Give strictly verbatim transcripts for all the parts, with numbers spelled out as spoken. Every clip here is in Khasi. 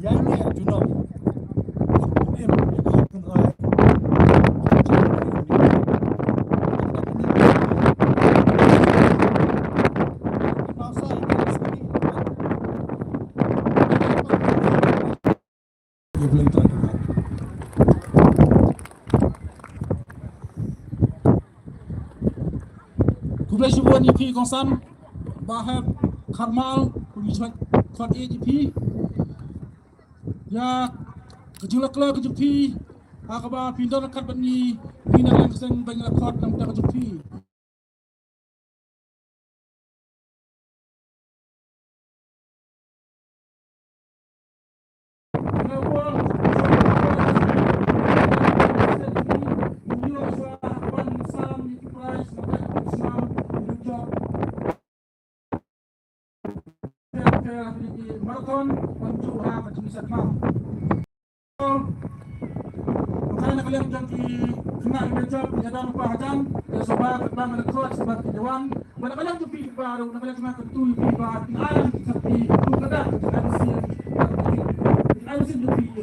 Khublei shibun ïa phi kongsan Bah Hep Kharmal, kumjuh khot ïa phi ïa ka jingleh ka jong phi ha kaba phi don ryngkat bad ngi, phi na ka liang ka seng ba ngi la khot na ka bynta ka jong phi. Marathon, ban ju ha ka jingïaseng. Ngan na ka liang jong ki khynnah ki jop, ki don pa hajan, ki sngewbha ka bang ka khot, sngewbha ki wan. Ngan na ka liang jong phi ba ruh, na ka liang jong ka tu phi ba, ki ai ki khat ki, tu ka dak, ki ai si, ki ai si jong phi, ki ai si jong phi, ki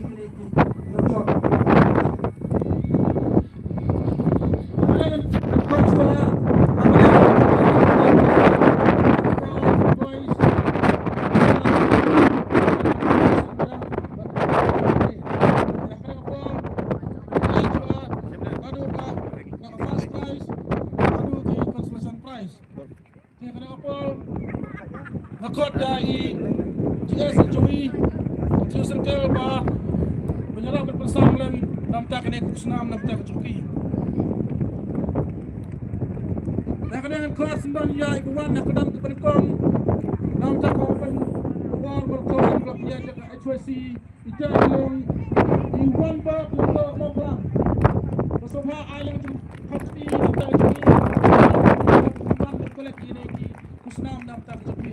jop. Nga khot ïa i G S jong i, jong i circle ba, ba ngi lah ban pynsang lem na bynta kane ka snam na bynta ka jong ki. Na kane ngan khot sngewbha ïa i ba wan na ka dang ka ban kong na bynta ka open war ba ka wan ba ïa ka H Y C. Ita long i wan ba u to mo plang. Ba sngewbha ai lang jong phat i ta jong i. Wan ba kolek i ne ki kusnam nam ta jong i.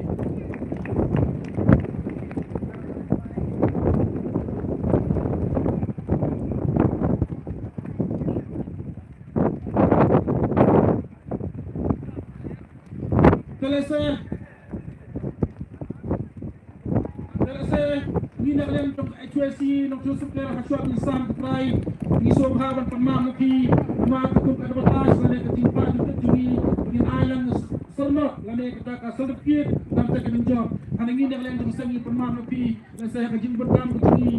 Te lehse, te lehse ngi na ka liang jong H Y C Nongthymmai Sumter ha shuwa ngi sam ku trai, ngi sngewbha ban pan map na phi, namar ka kum ka advertise lane ka jingpynpaw jong ka jong ngi, ngin ai lang syrnok lane kata ka certificate, namar ka nongjop. Hynrei ngi na ka liang jong seng ngi pan map na phi, lehse ha ka jingpynpaw ka jong ngi,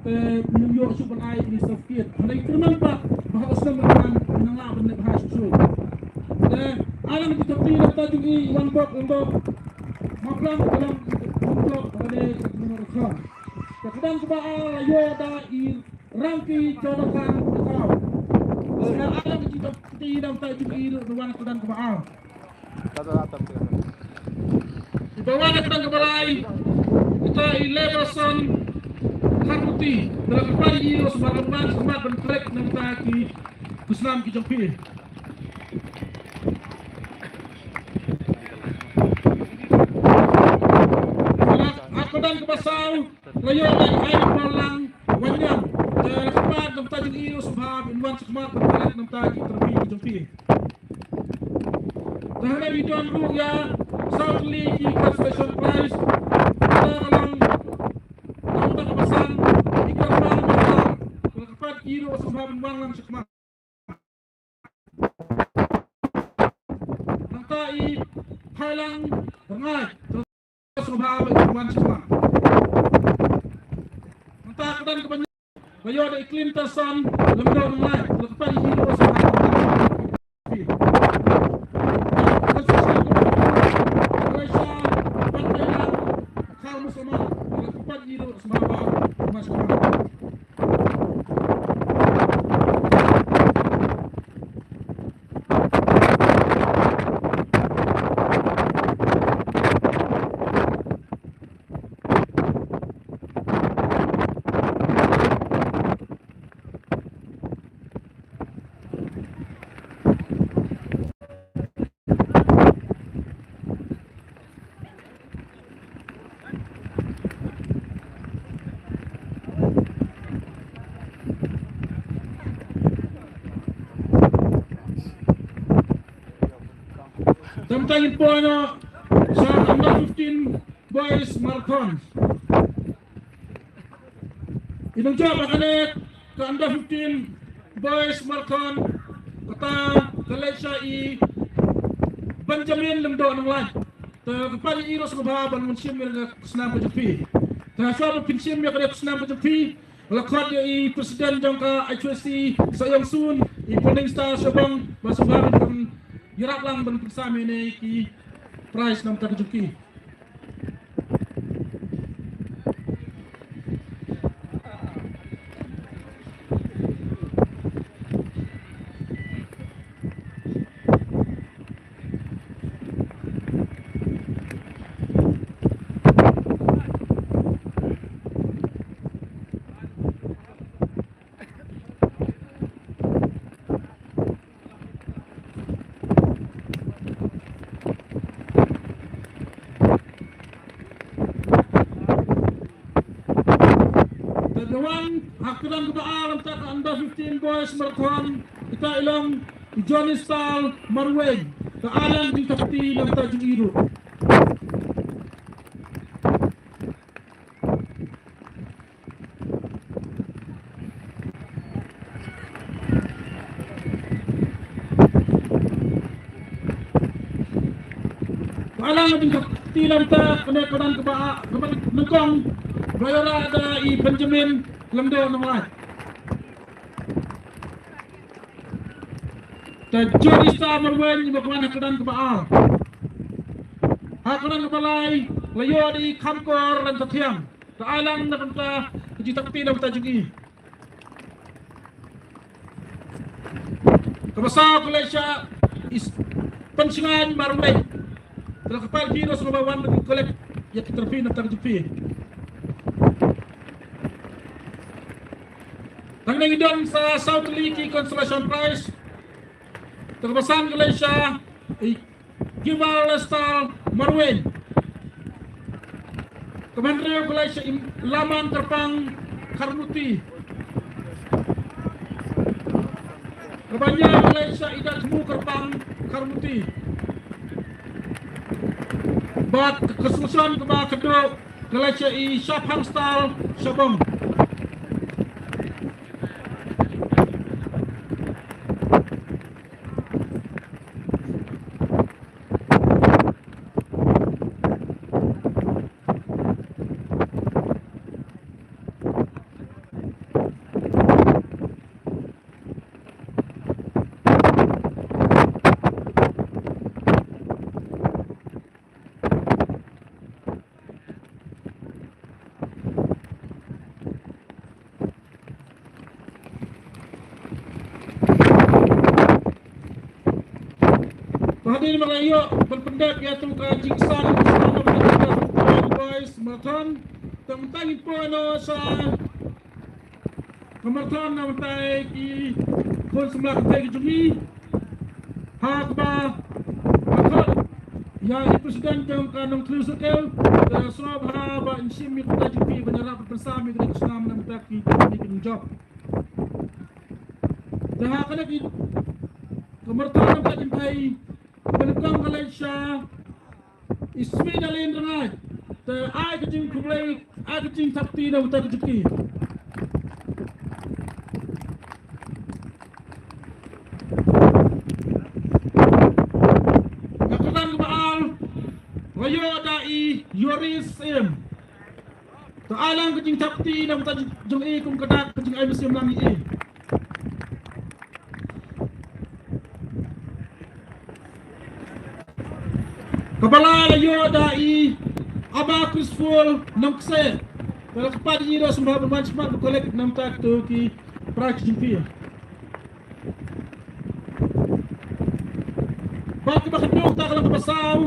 te ngim ïoh shuh ban ai ïa u certificate. Hynrei kyrmen pat ba ha u snem ba la wan ngin nang lah ban leh bha shuh shuh. Te ai lang ki thok ti na ka jong i wan bok wan bok. Maplang ka long wan bok ka leh ka jong i. Ka kdang kaba ar la ïoh da i Rangki Jonathan Pynpaw. Te ai lang ki thok ti na ka jong i ruh wan kdang kaba ar. Iba wan na ka dang ka balai, ita i Leverson Harbuti, da la kyrpad ïa i ruh sngewbha ban wan sngewbha ban trek na bynta ki kusnam ki jong phi. Ha ka dang ka ba saw, la ïoh da i Ailang Wanniang, da la kyrpad na bynta jong i ruh sngewbha ban wan sngewbha ban trek na bynta ki trophy ki jong phi. Te hangne ngi don ruh ïa saw tylli ki consolation prize. Kata ka long, kata ka ba san, i Kyrpang Mawlar. Ka la kyrpad ïa i ruh sngewbha ban wan lang shakhmat. Nangta i Phailang Rngai. Sngewbha ban wan shakhmat. Nangta ka dang ka ban ba ïoh da i Clinton Son, Lyngdoh Nonglait, la kyrpad ïa i ruh sngewbha. Malaysia, Ban Thailand, Khar Musalman, la kyrpad ïa i ruh sngewbha. Te mynta ngin poi noh sha under fifteen boys marathon. I nongjop ha kane ka under fifteen boys marathon, kata ka leit sha i Benjamin Lyngdoh Nonglait. Te ka pat i ruh sngewbha ban wan shim ïa ka snam ka jong phi. Te shuwa ban pynshim ïa ka snam ka jong phi, la khot ïa i president jong ka H Y C Sohiong Sun, i Burning Star Shillong, ba sngewbha ban ïarap lang ban pynsam ïa kine ki prize na bynta ka jong ki. Te da wan ha ka kyrdan kaba ar na bynta ka under fifteen boys marathon, kata i long i Johnny Star Marwein. Te ai lang jingthap kti na bynta jong i ruh. Ba la ngi kti lam ta kane ka dang kaba, kaba nyngkong ba ïa da i Benjamin Lyngdoh Nonglait. Te Johnny Star Marwein ba ka wan ha ka dang kaba ar. Ha ka dang kaba lai la ïoh da i Khamkor Rantathiang. Te ai lang na ka bynta ka jingthap kti na ka bynta jong i. Kaba saw ka leit sha i Pynshngaiñ Marwein. Te la ka pat phi ruh sngewbha wan ban collect ïa ki trophy na ka bynta jong phi. Tang ngi don sa saw tylli ki consolation prize. Te kaba san ka leit sha i Givalestar Marwein. Kaba hynriew ka leit sha i Laman Kyrpang Kharmuti. Kaba hynñiew ka leit sha i Dathmu Kyrpang Kharmuti. Bad ka consolation kaba khatduh ka leit sha i Shaphangstar Shabong. Te hadien ba la ïoh ban pyndep ïa tu ka jingsan boys marathon, te mynta ngin poi noh sha ka marathon na bynta ki khun samla kynthei ka jong ngi. Ha kaba la khot ïa i president jong ka Nongthymmai Circle, te sngewbha ba in shim ïa ka bynta jong phi ban ïarap ban pynsam ïa ka snam na bynta ki jong ngi ki nongjop. Te ha kane ka marathon na bynta jong phi, ba nyngkong ka leit sha i Smidalin Rngai. Te ai ka jingkhublei, ai ka jingthap kti na ka bynta ka jong ki. Na ka dang kaba ar la ïoh da i Yoris Im. Te ai lang ka jingthap kti na ka bynta jong i kum ka dak ka jingai mynsiem lang ïa i. Kaba lai la ïoh da i Aba Christopher Nongkse. Te la ka pat ïa i ruh sngewbha ban wan shakhmat ban collect na ka bynta kito ki prize jong phi. Bad kaba khatduh, te ka long kaba saw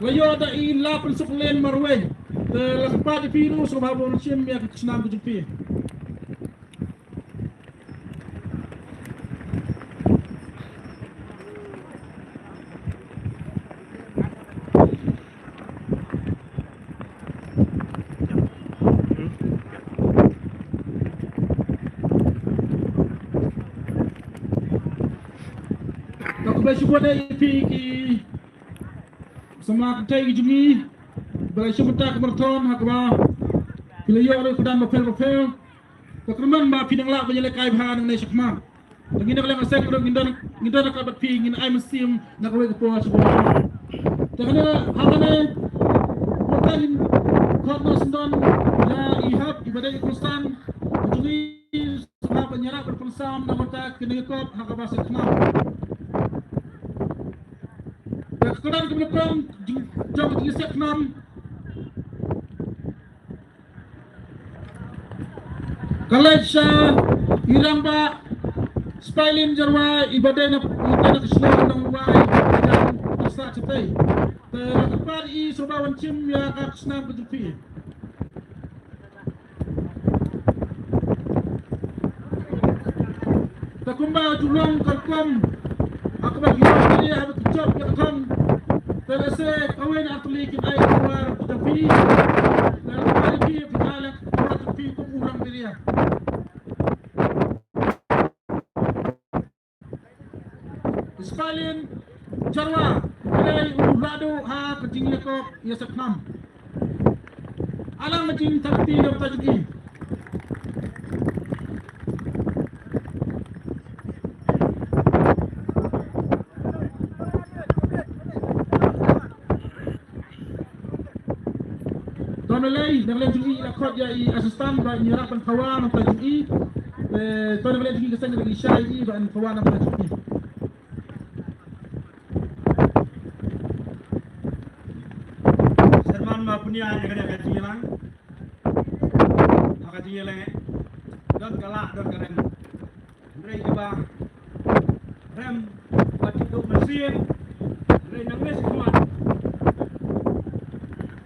la ïoh da i Lapynsuklin Marwein. Te la ka pat ïa phi ruh sngewbha ban shim ïa ka snam ka jong phi. Te khublei shibun ïa phi ki samla kynthei ki jong ngi ba la ïashim bynta ka marathon ha kaba phi la ïoh ruh ki kyrdan bapher bapher. Ka kyrmen ba phi nang lah ban ïalehkai bha nangne shakhmat. Te ngi na ka liang ka seng ruh ngin don, ngin don ryngkat bad phi, ngin ai mynsiem na kawei ka por sha kawei. Te kane, ha kane ka por ngin khot noh syndon ïa i hep iba dei i khun san jong ngi, sngewbha ban ïarap ban pynsam na ka bynta kane ka kop ha kaba sngewthuh. Te ka kyrdan kaba nyngkong jong ka jingïaseng khnam ka leit sha i rangbah Spailin Jyrwa iba dei na, iba dei na ka shnong Nongwai, Jam Pyrsa Chatei. Te la kyrpad ïa i sngewbha wan shim ïa ka khusnam ka jong phi. Te kumba ju long ka rukom ha kaba ki rong biria haba ki jop ïa ka thong. Te lehse kawei na artylli kin ai ka khawar ka jong phi. Te lehse phi phin ai la ka khawar jong phi kum u rong biria. Spailin Jyrwa, u dei u lahduh ha ka jingïakop ïaseng khnam. Alang ka jingthakti na ka bynta jong i. To balei, na ka liang jong i la khot ïa i assistant ba in ïarap ban khawa na ka bynta jong i. Eh, to na ka liang jong i ka seng da i shai i ba in khawa na ka bynta jong i. Sermon ma punya ïa ka jingïalang. Ha ka jingïalang eh. Don ka lah, don ka rem. Hynrei iba rem ba ki duk mynsiem. Hynrei nangne shakhmat,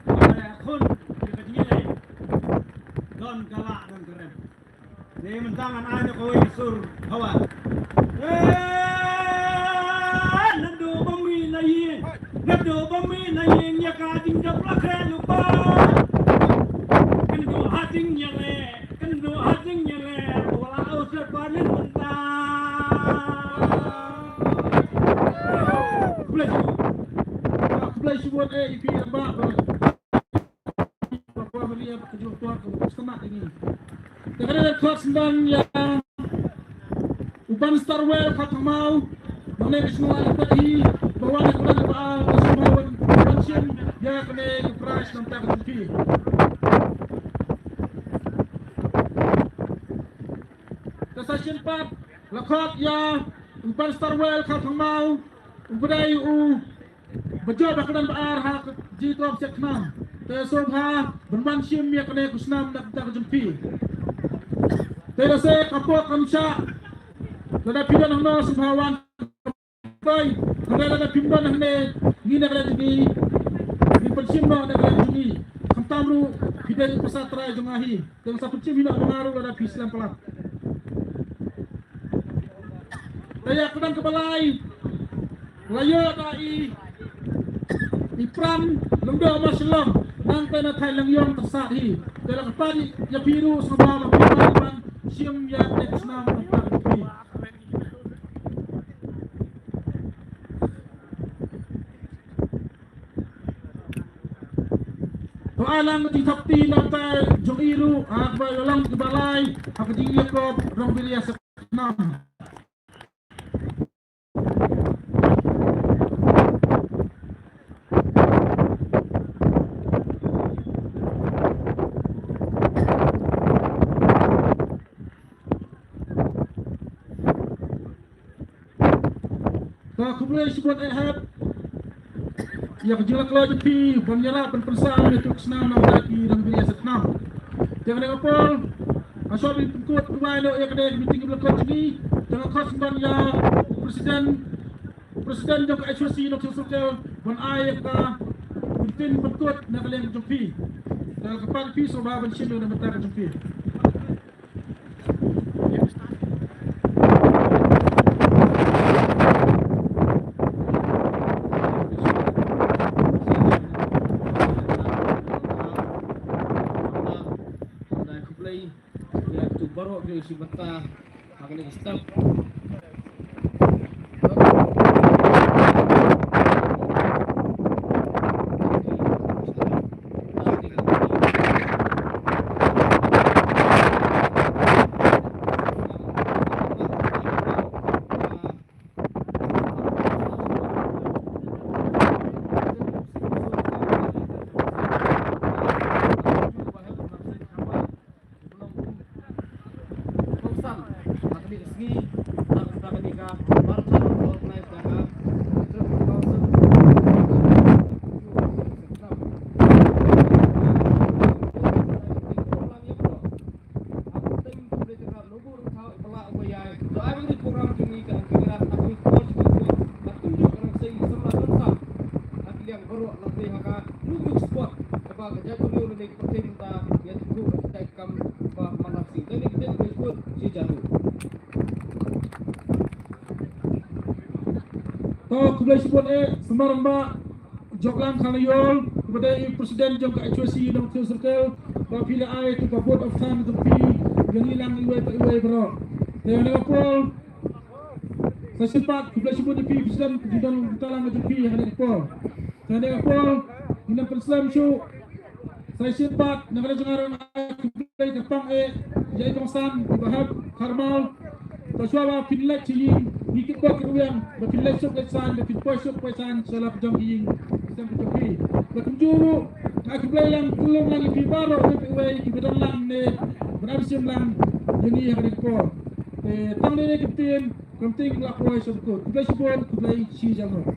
ba la khun ïa ka jingïaleh, don ka lah, don ka rem. Te mynta ngan ai na kawei ka sur hawa. Eh, naduh ba mih na ïing, naduh ba mih na ïing ïa ka jingjop la khleh lypa. Kynduh ha jingïaleh. Kynduh ha jingïaleh, wat la u sep panin mynta. Khublei shibun. Khublei shibun eh ïa phi rangbah. Ba phi ïa ka jingpynpaw ka sngewbha ïa ngi. Te ka dei ka khot syndon ïa u Ban Starwell Kharthangmaw. Nangne ka shnong Ailad hi, ba wan ïa ka kyrdan kaba ar, ka shnong ba wan, wan shim ïa kane ka prize na ka bynta ka jong phi. Te sa shisien pat la khot ïa u Ban Starwell Kharthangmaw, uba dei u ba jop ha ka kyrdan ba ar ha ka jingïakop ïaseng khnam. Te sngewbha ban wan shim ïa kane ka khusnam na ka bynta ka jong phi. Te lehse ka por kam shah, lada phi don hangno sngewbha wan. Poi, hynrei lada phim don hangne, ngi na ka liang jong ngi, ngin pynshim noh na ka liang jong ngi. Khamtam ruh phi dei u pyrsa trai jong nga hi. Te sa pynshim hi noh ma nga ruh lada phi slem palat. Te ïa ka kyrdan kaba lai, la ïoh da i, i Pran Lyngdoh Mawshillong, nangta na Thailand ïong tyrsad hi. Te la kyrpad ïa phi ruh sngewbha ba phi wan shim ïa ka khusnam na ka bynta ka jong phi. To ai lang ka jingthap kti na ka bynta jong i ruh, ha kaba ïalang kaba lai ha ka jingïakop rong biria ïaseng khnam. Ka khublei shibun eh hep ïa ka jingïalang jong phi ban ïarap ban pynsam ïa ka khusnam na ka bynta ki rong biria ïaseng khnam. Te kane ka por, ha shuwa ban pynkut duwai noh ïa kane ka meeting ba la khot jong ngi, te nga khot sngewbha ïa u president, u president jong ka H Y C North Hills Circle ban ai ïa ka ktien pynkut na ka liang jong phi. Te ka part phi sngewbha ban shim ïa ka na ka bynta ka jong phi. Khublei ïa kito baroh ki sngewbha ha kane ka step. Sngi, na ka bynta kane ka marathon, organize da ka Tribal Council. To, khublei shibun eh, Samla Rangbah Joklang Kharnaiol, uba dei President jong ka H Y C Nongthymmai Circle, ba phi la ai ïa ka vote of thanks jong phi ïa ngi lang iwei pa iwei baroh. Te ïa kane ka por, sa shisien pat khublei shibun ïa phi President, phi don bynta lang jong phi ïa kane ka por. Te ïa kane ka por, ngin ym pynslem shuh. Sa shisien pat na ka liang jong nga ruh nga ai khublei kyrpang eh ïa i kongsan i Bah Hep Kharmar. Ba shuwa ba phin leit sha ïing, ngi kitbok kitrwiang ba phin leit suk leit saiñ, ba phin poi suk poi saiñ sha la ka jong ki ïing sem ka jong phi. Ba kumjuh ruh nga ai khublei lang kyrpang lang ïa phi baroh, iwei pa iwei kiba don lang ne ban ai mynsiem lang ïa ngi ha kane ka por. Te tang ne ne ki ktien, ka ktien la poi sha ka kut. Khublei shibun, khublei shihajar nguh.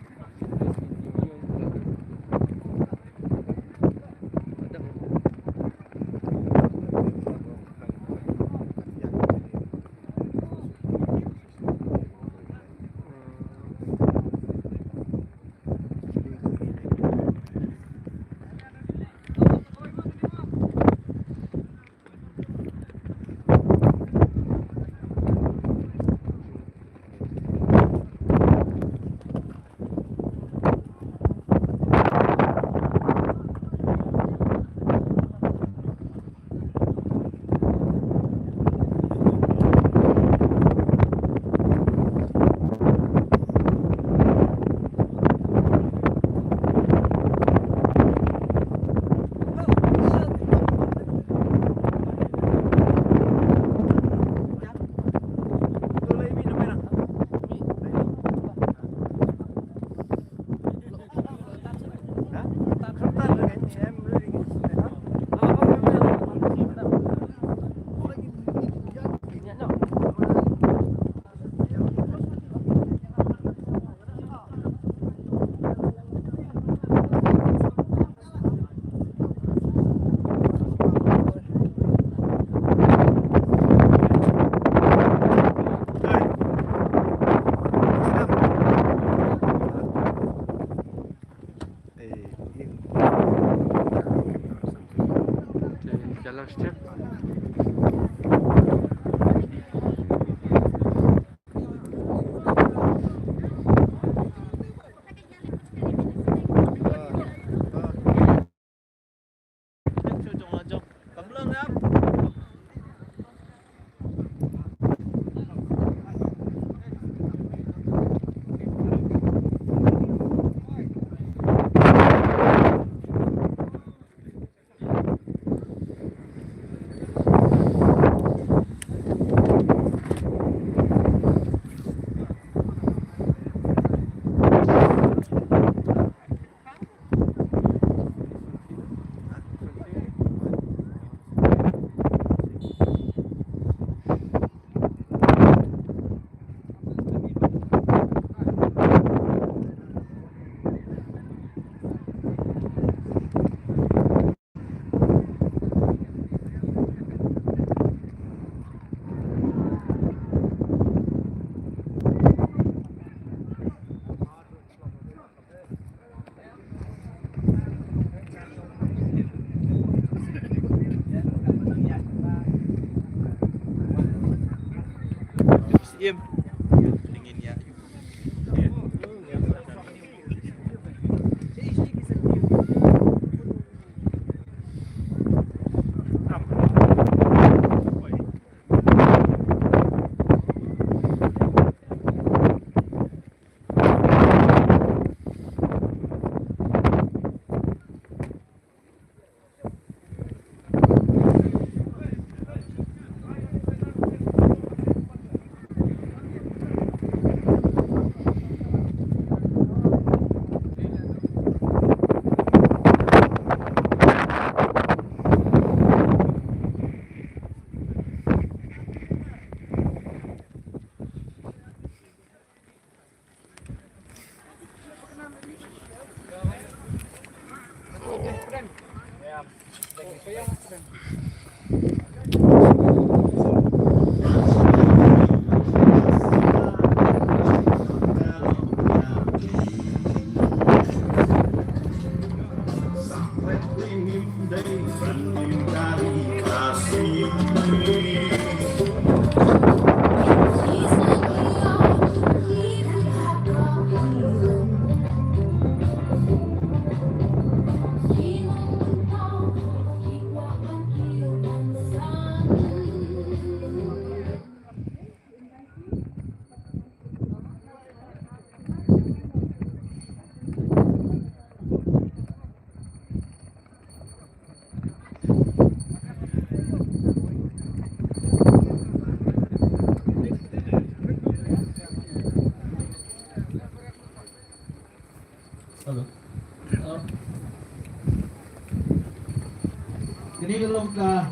Long ka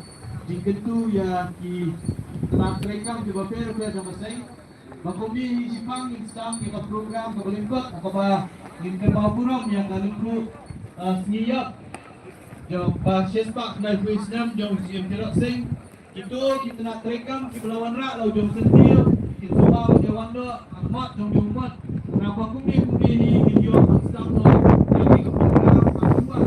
jingkyntu ïa ki tnat treikam kiba pher pher jong ka seng. Ba kumne hi shipang ngin sdang ïa ka program kaba lyngkot kaba ngin kynmaw burom ïa ka lyngkhuh, ah, sngi ïap jong ba shispah khyndai phew snem jong u Syiem Tirot Sing. Kito ki tnat treikam kiba la wanrah la u Jong Syntiew, kin sngewbha ban ïa wan noh ha khmat jong u Mot. Naba kumne kumne hi kin ïoh ban sdang noh ïa ki program ba shuwa,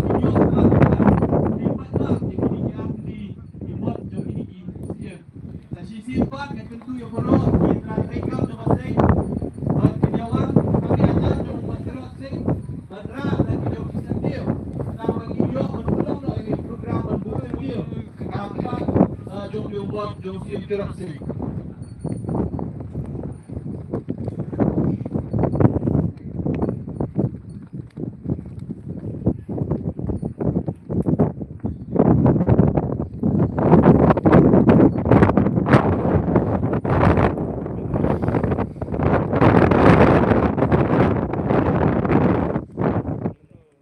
kin ïoh ban sdang ïa ki program ba shuwa, ïa ki Mot jong ki Syiem. Sa shisien pat nga kyntu ïa baroh ki tnat treikam jong ka seng ban kin ïa wan ha ka ïing jong u Mot Tirot Sing ban rah da ki jong ki syntiew. Tang ba ngin ïoh ban pynlong noh ïa ki program ban buh syntiew ha khmat, ah, jong u Mot jong u Syiem Tirot Sing.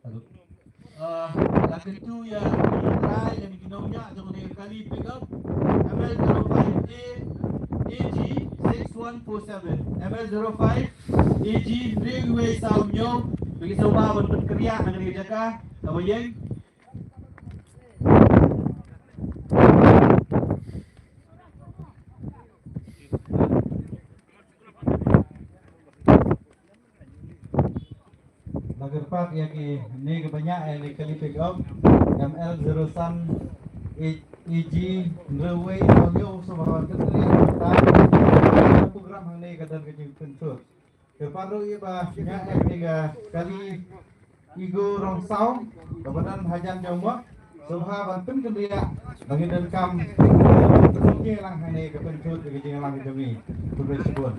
Hello. Ah, la kyntu ïa ki trai ïa ki nongñiah jong kane ka kali pickup, M L zero five A G six one four seven, M L zero five A G hynriew wei saw hynñiew. Ba ki sngewbha ban pynkynriah na kane ka jaka kaba ïeng. La kyrpad ïa kine kiba ñiah ïa kane ka kali pickup, M L zero san A G hynriew wei saw hynñiew, sngewbha ban pynkynriah ïa ka program hangne ka don ka jingpynshut. Kyrpad ruh ïa kiba ñiah ïa kane ka kali Ego Rong Saw kaba don hajan jong u Mot, sngewbha ban pynkynriah ba ngin donkam ka jingïalang hangne ka pynshut ka jingïalang jong ngi. Khublei shibun.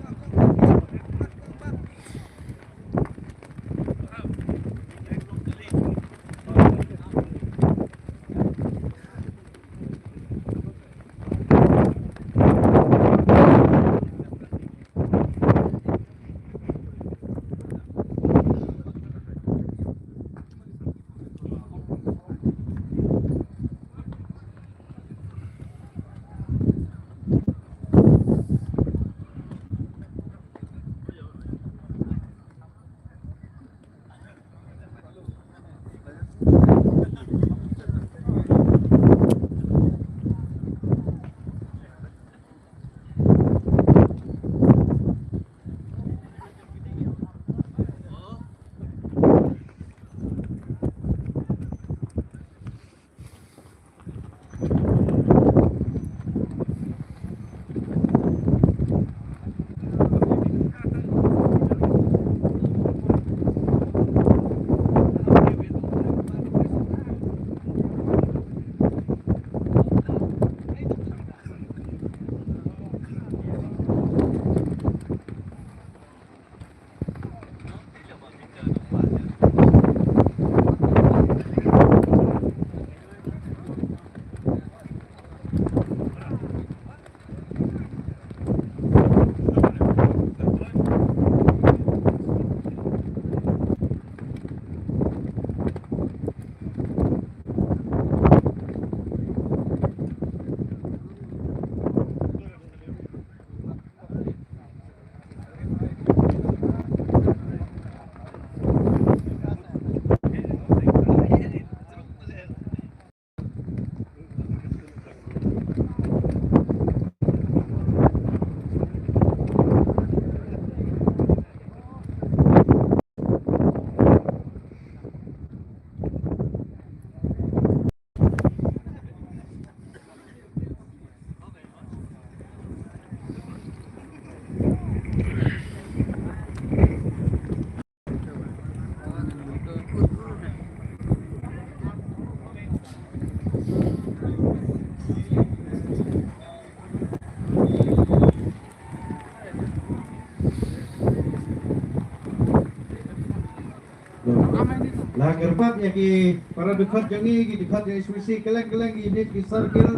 La kyrpad ïa ki para dkhot jong ngi, ki dkhot jong H P C, kylleng kylleng ki unit, ki circle,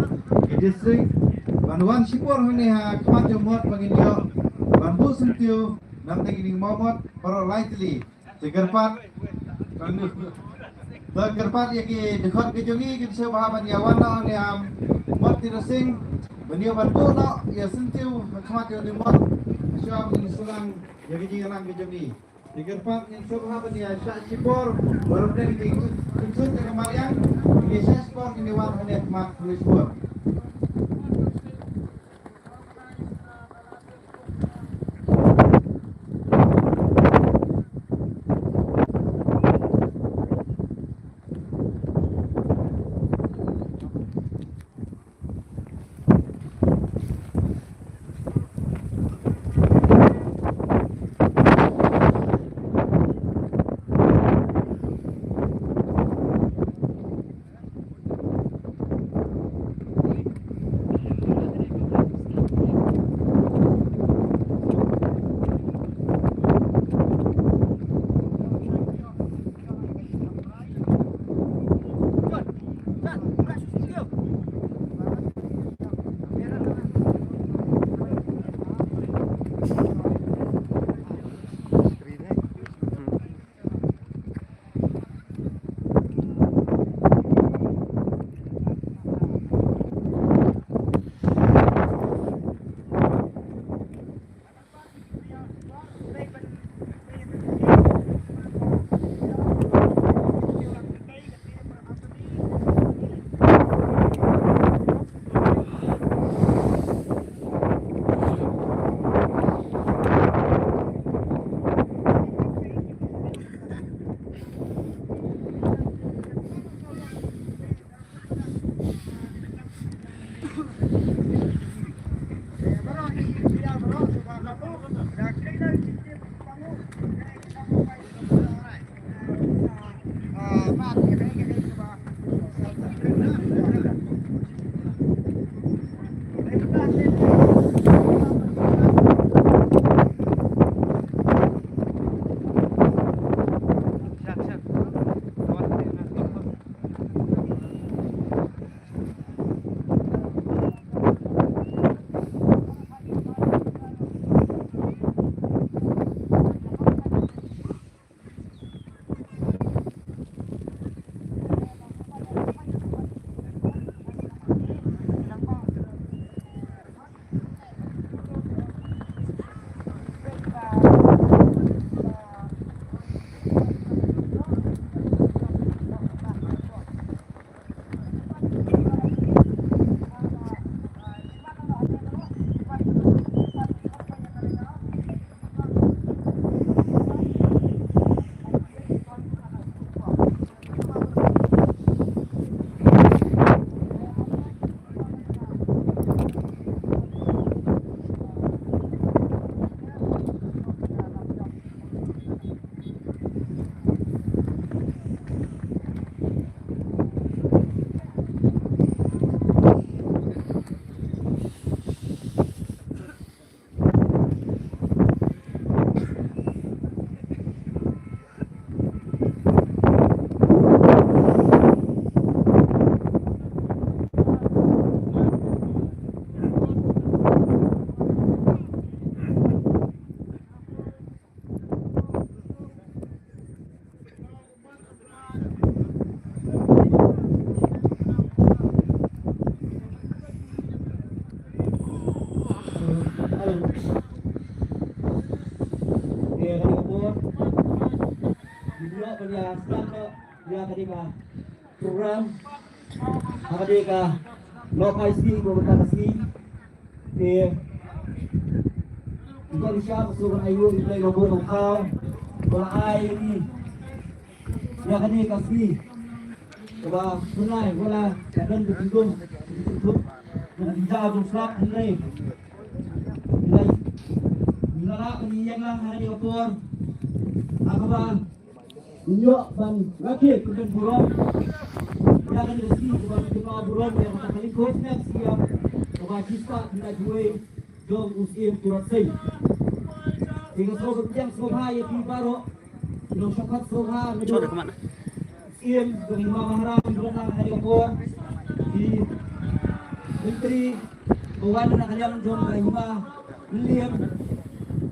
ki district, ban wan shipor hangne ha khmat jong u Mot ba ngin ïoh ban buh syntiew, namar ngin ïoh mot baroh lai tylli. Te kyrpad. Ba kyrpad ïa ki dkhot ki jong ngi, ki sngewbha ban ïa wan noh ne am Martin Singh ban ïa ban buh noh ïa syntiew ha khmat ïa u Nimrod. Shuwa ban sdang ïa ki jingïalang ki jong ngi. Te kyrpad ngin sngewbha ban ïa shah shipor, baroh ki jingkut jingkut ïa ka mariang, ngin ïa shah shipor ngin ïa wan hangne ha khmat police force. Hello. Ïa kane ka por, ngin ïoh ban ïa start noh ïa kane ka program ha kane ka Lok Paisngi, ka bynta ka sngi. Te ngin ïa sngewbha ban ai nguh ïa U Blei Nongbuh Nongthaw ba la ai ïa ngi ïa kane ka sngi kaba pynlait, ba la ka don ka jingdum, ka jingtip, ka jingjaw jingslap, hynrei ngi la, ngi la lah ban ïeng lang ha kane ka por ha kaba ngin ïoh ban rakhe kyrdan burom ïa kane ka sngi, kaba ngin kynmaw burom ïa kata ka lyngkot snem snem kaba ki stad, ki la duwai jong u Syiem Tirot Sing. Te nga sngewbha ban pdiang sngewbha ïa phi baroh, ki nongshong sngewbha, nga duh Syiem jong i Hima Maharang, ki don lang ha kane ka por, ki Myntri ba wan na ka liang jong ka Hima Mylliem,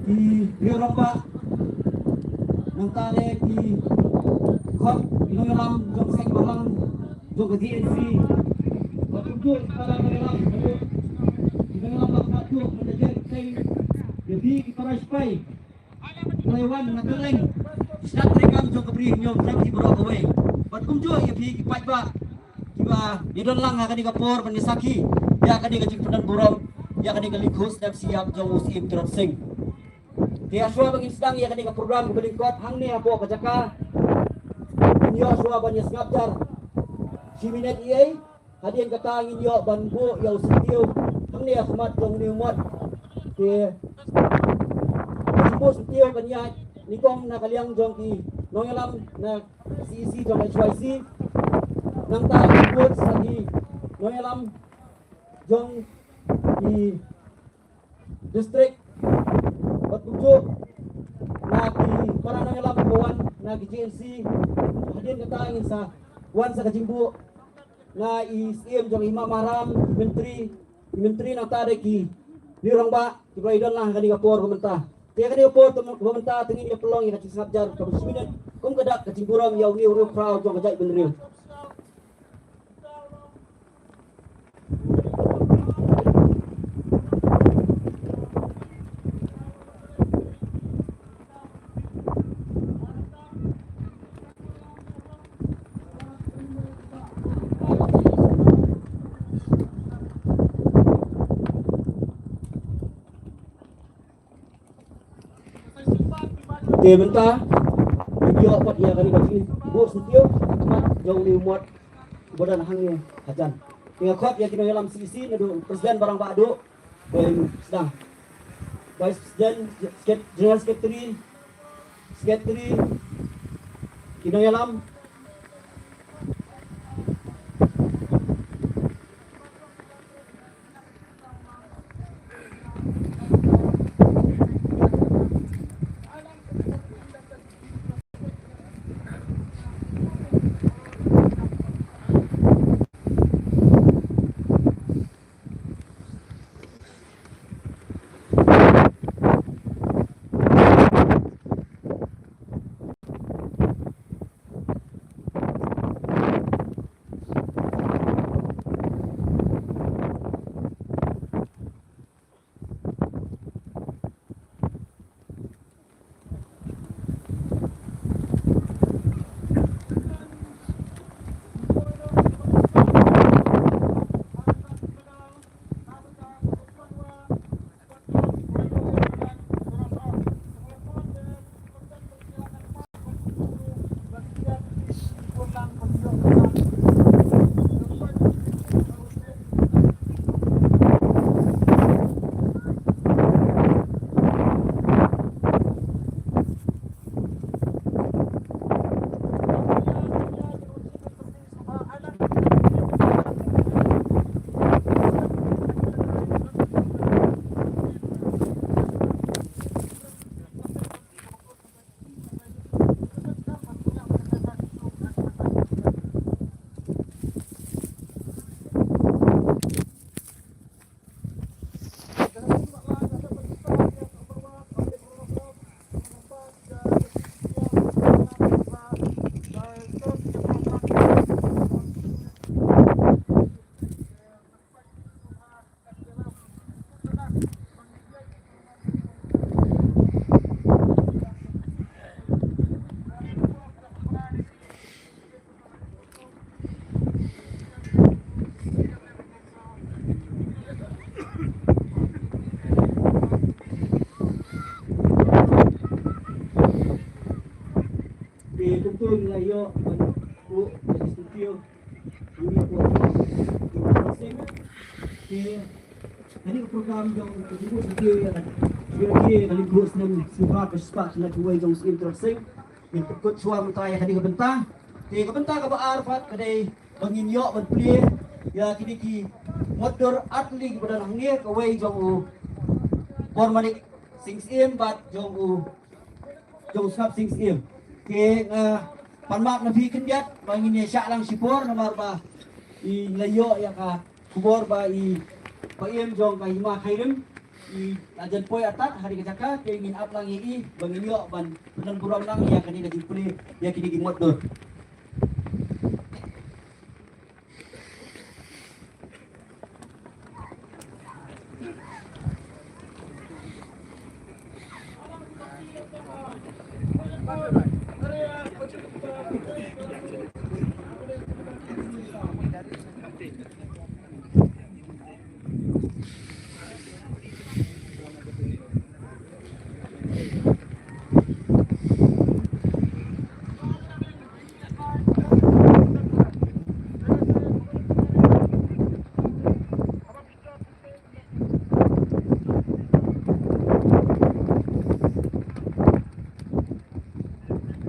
ki riew rangbah, nangta leh ki Khot ki nongïalam jong seng bhalang jong ka G N C. Bad kumjuh ki para nongïalam, ki nongïalam ba khot tu mynta jong seng, ïa phi ki para sipai. Taiwan na Kylleng. Sdang treikam jong ka bri hynñiew tang ki baroh kawei. Bad kumjuh ïa phi ki paidbah kiba ïa don lang ha kane ka por ban ïa sakhi ïa kane ka jingpyndonkam burom ïa kane ka lyngkhuh snem siap jong u Syiem Tirot Sing. Te hashwa ba ngin sdang ïa kane ka program kaba lyngkot hangne hapoh ka jaka, ngin ïoh shuwa ban ïa sngap jar shi minit ïa. Hadien kata ngin ïoh ban buh ïa u syntiew hangne ha khmat jong une u mot. Te ka jingbuh syntiew kan ïaid nyngkong na ka liang jong ki nongïalam na C E C jong H Y C. Nangta ngin buh sa ki nongïalam jong ki district, bad kumjuh na ki para nongïalam kiba wan na ki G N C. Hadien kata ngin sa wan sa ka jingbuh na i Syiem jong i Hima Mahram, i Myntri, i Myntri nangta de ki riew rangbah kiba la ïa don lang ha kane ka por ba mynta. Te ha kane ka por ba mynta te ngin ïa pynlong ïa ka jingsngap jar kaba shi minit kum ka dak ka jingburom ïa une u riewkhraw jong ka jaitbynriew. Te mynta ngin ïoh pat ïa kane ka jingbuh syntiew ha khmat jong une u mot uba don hangne hajan. Te nga khot ïa ki nongïalam C E C naduh President Barangbah Duh ban sdang. Vice President, Sec-, General Secretary, Secretary, ki nongïalam. Te kumta ngi la ïoh ban buh ïa ki studio. Ngi buh ïa ki studio. Te kane ka program jong ka jingbuh studio ïa ka, ïa ka lyngkhuh snem shispah ka shispah snem kawei jong u Syiem Tirot Sing. Ngin pynkut shuwa mynta ïa kane ka bynta. Te ka bynta kaba ar pat ka dei ba ngin ïoh ban plie ïa kine ki mot dur artylli kiba don hangne, kawei jong u Bormanik Sing Syiem bad jong u, jong u Sngap Sing Syiem. Te nga pan map na phi khyndiat ba ngin ïa shah lang shipor namar ba i la ïoh ïa ka khubor ba i Paiem jong ka Hima Khyrim i la jan poi artat ha kane ka jaka, te ngin ap lang ïa i ba ngin ïoh ban pyndon burom lang ïa kane ka jingplie ïa kine ki mot dur.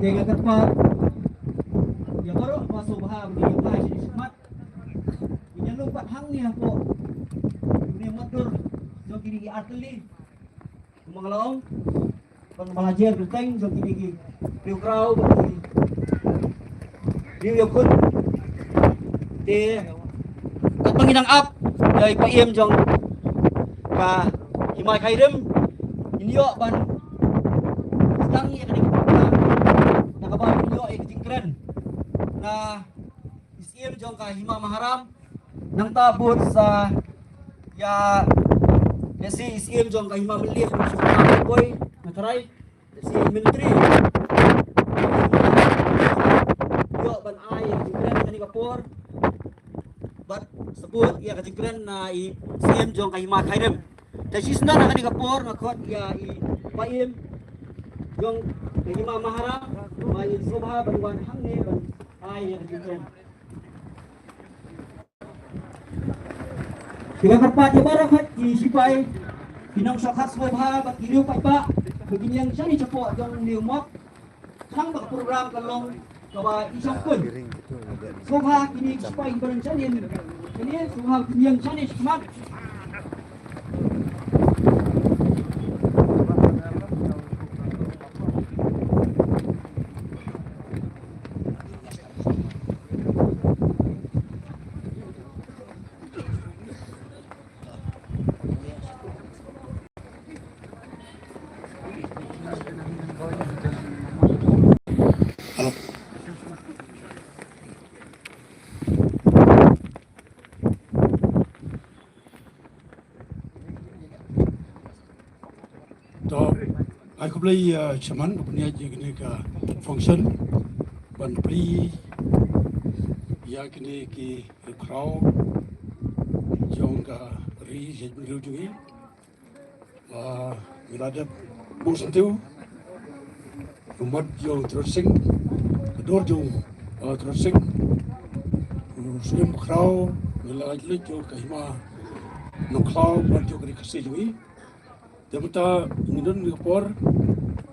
Te nga kyrpad ïa baroh ba sngewbha ban ïa phai sha khmat. Ngin ïa lum pat hangne hapoh une u mot dur jong kine ki artylli. Kumba nga la ong, ban ba la jer kyrteng jong kine ki riew khraw bad ki riew ïakhun. Te katba ngi dang ap ïa i paiem jong ka Hima Khyrim, ngin ïoh ban sdang ïa kane ka program da kaba ngin ïoh ïa ka jingkren na i Syiem jong ka Hima Maharam. Nangta bud sa ïa, ïa i Syiem jong ka Hima Mylliem, Boi na trai, ïa i Myntri. Ïoh ban ai ïa ka jingkren kane ka por. Bad sa bud ïa ka jingkren na i Syiem jong ka Hima Khyrim. Te shisien na kane ka por nga khot ïa i paiem jong ka Hima Maharam ba ngin sngewbha ban wan hangne ban ai ïa ka jingkren. Ki la kyrpad ïa baroh khat ki sipai, ki nongshong khat sngewbha bad ki riew paidbah ba kin ïeng shane shapoh jong une u mot. Tang ba ka program ka long kaba i shongkun. Sngewbha kine ki sipai ba don shane, kine sngewbha kin ïeng shane shakhmat. To, ai khublei, uh, Chairman, ba pynïaid ïa kane ka function, ban plie ïa kine ki riew khraw jong ka ri, jaitbynriew jong ngi. Ah, ngi la dep buh syntiew u mot jong u Tirot Sing, ka dur jong u, ah, Tirot Sing. U Syiem Khraw, ngi la leit jong ka Hima Nongkhlaw, mot jong ka Ri Khasi jong ngi. Te mynta ngi don ha kane ka por,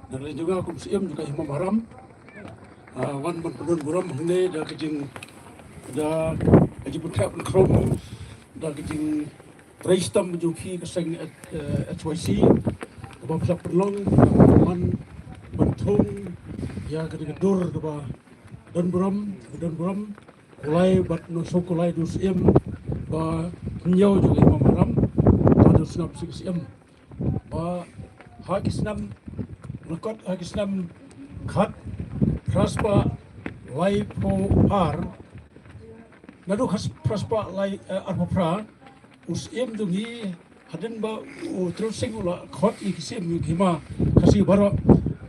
na ka liang jong nga kum u Syiem jong ka Hima Maharam, ah, wan ban pyndon burom hangne da ka jing, da ka jingpynkhraw pynkhrum, da ka jing trei shitom jong phi ka seng, eh, H Y C, kaba phi la pynlong, kaba phi la wan ban thung ïa kane ka dur kaba don burom, kaba don burom. Kulai bad nongshong kulai da u Syiem ba hynñiew jong i Hima Maharam, ba don sngap sing Syiem. Ba ha ki snem, lyngkot ha ki snem khat phra spah laiphew ar, naduh khat phra spah lai, eh, arphew phra, u Syiem jong ngi, hadien ba u Tirot Sing u la khot ïa ki Syiem ïa ki Hima Khasi baroh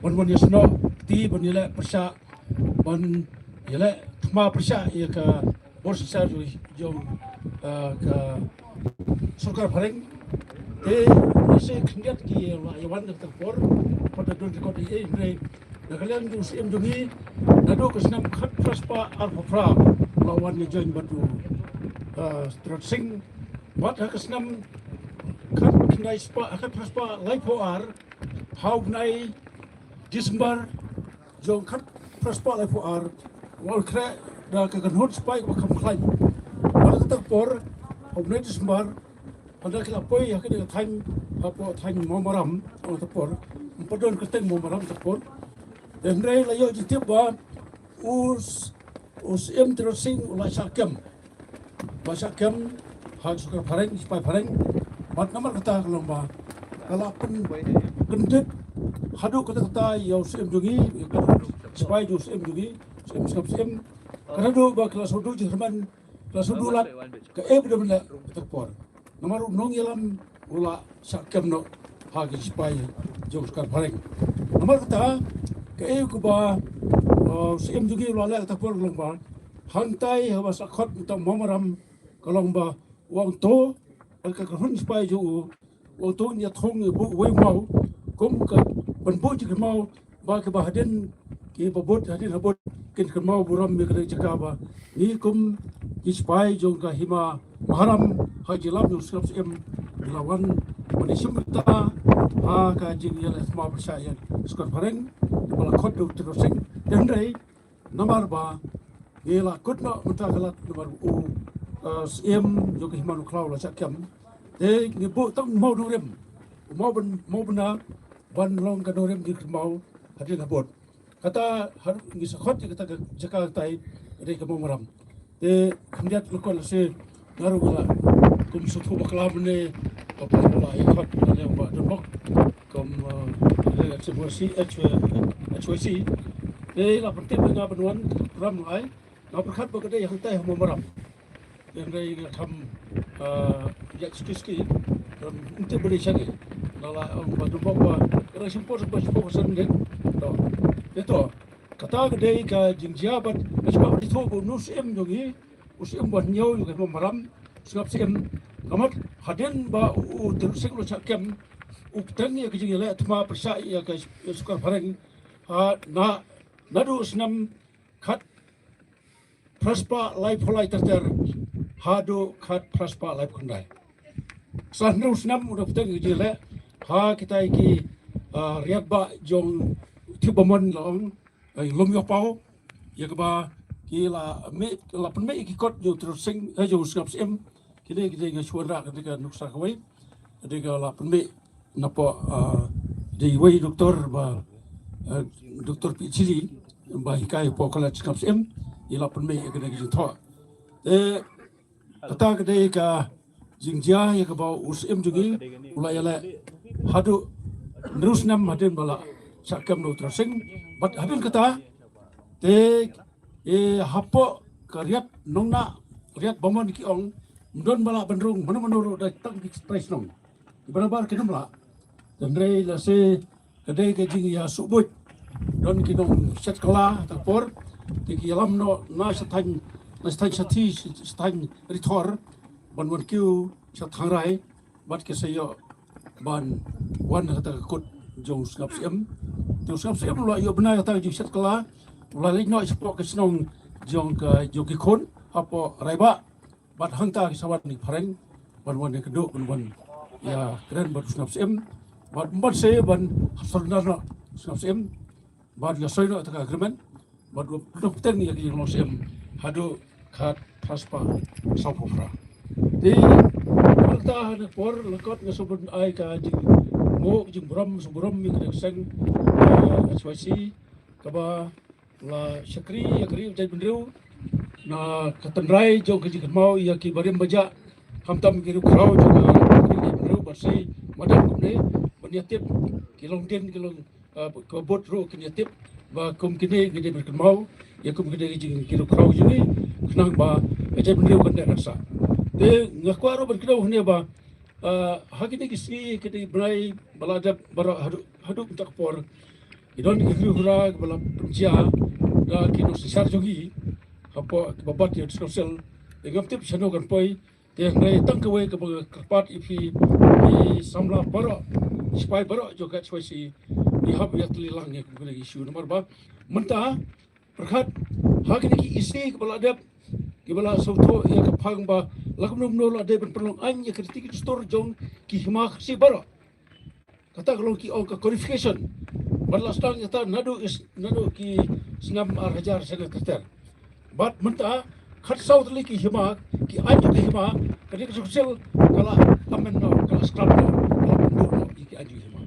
ban wan ïasnoh kti, ban ïaleh pyrshah, ban ïaleh thma pyrshah ïa ka bor synshar jong, jong, eh, ka sorkar phareng. Te ïa shi khyndiat ki la ïa wan ha kata ka por, pat da don record ei ei, hynrei na ka liang jong u Syiem jong ngi, naduh ka snem khat phra spah arphew phra la wan ïa join bad u, eh, Tirot Sing. Bad ha ka snem khat khyndai spah, khat phra spah laiphew ar, ha u bnai December jong khat phra spah laiphew ar, la khreh da ka kynhun sipai kaba kham khlaiñ. Bad ha kata ka por, ha u bnai December, haba ki la poi ha kane ka thaiñ, hapoh thaiñ Mawmaram, ha kata ka por, ym pat don kyrteng Mawmaram ha kata ka por. Te hynrei la ïoh jingtip ba u s-, u Syiem Tirot Sing u la shah kem. Ba shah kem ha ka sorkar phareng, sipai phareng. Bad namar kata ka long ba ka la pyn-, kyndit haduh katta katta ïa u Syiem jong ngi, ïa ka sipai jong u Syiem jong ngi, Syiem Sngap Syiem. Ka naduh ba ka la shu duh jingkyrmen, ka la shu duh lad kaei ba dei ban leh kata ka por. Namar u nongïalam u la shah kem noh ha ki sipai jong u Sukar Phareng. Namar kata, kaei kaba, uh, u Syiem jong ngi u la leh kata por ka long ba, hangtai haba shah khot uta u maw Maram, ka long ba, u ong to, ka kynhun sipai jong u, u ong to ngin ïa thung, ïa buh uwei u maw, kum ka ban buh jingkynmaw ba kiba hadien, kiba bud hadien habud kin kynmaw burom ïa kane ka jaka ba ngi kum ki sipai jong ka hima Maharam ha jingïalam jong u Sngap Syiem ngi la wan ban ïashim bynta ha ka jingïaleh thma pyrshah ïa u Sukar Phareng ba la khot da u Tirot Sing. Te hynrei namar ba ngi la kut noh mynta ka lad namar u, uh, Syiem jong ka hima Nongkhlaw la shah kem. Te ngi buh tang u maw nongrim, u maw ban, maw bynna ban long ka nongrim jingkynmaw hadien habud. Kata ha ngi sa khot ïa kata ka jaka katai ka dei ka maw Maram. Te khyndiat lyngkot lehse nga ruh nga la kum sngewthuh bakla mynne ba pynlong la ïa khot ïa u Bah Donbok kum, uh, ïa ka H Y C, H Y C. Te la pyntip ïa nga ban wan program lai. Nga pyrkhat ba ka dei hangtai ha maw Maram. Te hynrei nga kham, uh, ïa excuse ki, kum ym tip ba dei shane. Nga la ong ba Donbok ba ka dang shim por ba shiphew percent dei. To. Te to. Kata ka dei ka jingjia bad nga sngewbha ba phi thoh ba u Syiem jong ngi, u Syiem ba hynñiew jong ka hima Maram, u Sngap Syiem. Ka mut hadien ba u Tirot Sing u la shah kem, u pteng ïa ka jingïaleh thma pyrshah ïa ka, ïa u Sukar Phareng ha na, naduh u snem khat phra spah laiphew lai ter ter haduh khat phra spah laiphew khyndai. San hynriew snem u da pteng ïa ka jingïaleh ha kitai ki, ah, riat bah jong Thiep Bamon la ong, eh, Lum Ïoh Paw, ïa kaba ki la mih, la pynmih ïa ki kot jong u Tirot Sing, eh, jong u Sngap Syiem. Kine ki dei, nga shu wanrah kane ka nuksa kawei. Kane ka la pynmih napoh, ah, dei wei doktor ba, eh, doktor P H D ba hikai hapoh College Sngap Syiem, i la pynmih ïa kane ka jingthoh. Te kata ka dei ka jingjia ïa kaba u Syiem jong ngi u la ïaleh haduh hynriew snem hadien ba la shah kem da u Tirot Sing. Bad hadien kata te, eh, hapoh ka riat Nongnah, riat Bamon ki ong, ym don ba lah ban rung mano mano ruh da tang ki trai shnong. Ki barabar kim lah. Hynrei lehse ka dei ka jingïasuhbuit. Don ki nongshet kylla ha kata ka por, te ki ïalam noh na shataiñ, na shataiñ shathie, shataiñ rithor, ban wan kiew sha Thangrai, bad ki sa ïoh ban wan ha kata ka kut jong u Sngap Syiem. Te u Sngap Syiem u la ïoh bnai kata ka jingshet kylla, u la leit noh shapoh ka shnong jong ka, jong ki khun hapoh Raibah. Bad hangta ki sa wan ki phareng ban wan ïakynduh, ban wan ïakren bad u Sngap Syiem. Bad ym ban sei ban surrender noh u Sngap Syiem. Bad ïa soi noh kata ka agreement bad u pyndonkam ïa ka jinglong Syiem haduh khat phra spah sawphew phra. Te mynta ha kane ka por lyngkot nga sngewbha ban ai ka jingnguh, ka jingburom, sngewburom ïa kane ka seng, eh, H Y C kaba la shakri ïa ka ri jaitbynriew na ka tynrai jong ka jingkynmaw ïa ki barim bajah, khamtam ki riewkhraw jong ka ri jaitbynriew, bad sa madan kumne ban ïatip ki longdien, ki long, ah, ka bud ruh kin ïatip ba kum kine ngi dei ban kynmaw ïa kum kine ki jing, ki riewkhraw jong ngi, khnang ba ka jaitbynriew kan neh kan sah. Te nga kwah ruh ban kdew hangne ba, ah, ha kine ki sngi, kine ki bnai ba la dep baroh haduh, haduh mynta ka por, ki don ki hynriew hynra kiba la pynjia da ki nongsynshar jong ngi hapoh kiba bat ïa u District Council. Te ngam tip shano kan poi. Te hynrei tang kawei kaba nga kyrpad ïa phi, ki samla baroh, sipai baroh jong ka H Y C, ngi hap ïatylli lang ïa kine ki issue namar ba mynta pyrkhat ha kine ki E C kiba la dep, kiba la sngewthuh ïa ka phang ba la kumno kumno la dei ban pynlong aiñ ïa ka riti ka dustur jong ki hima Khasi baroh. Kata ka long ki ong ka codification. Bad la sdang ïa kata naduh is, naduh ki snem ar hajar shane ter ter. Bad mynta khatsaw tylli ki hima, ki aiñ jong ki hima, ka dei ka District Council ka la amend noh, ka la scrap noh, ka la pynduh noh ïa ki aiñ jong ki hima.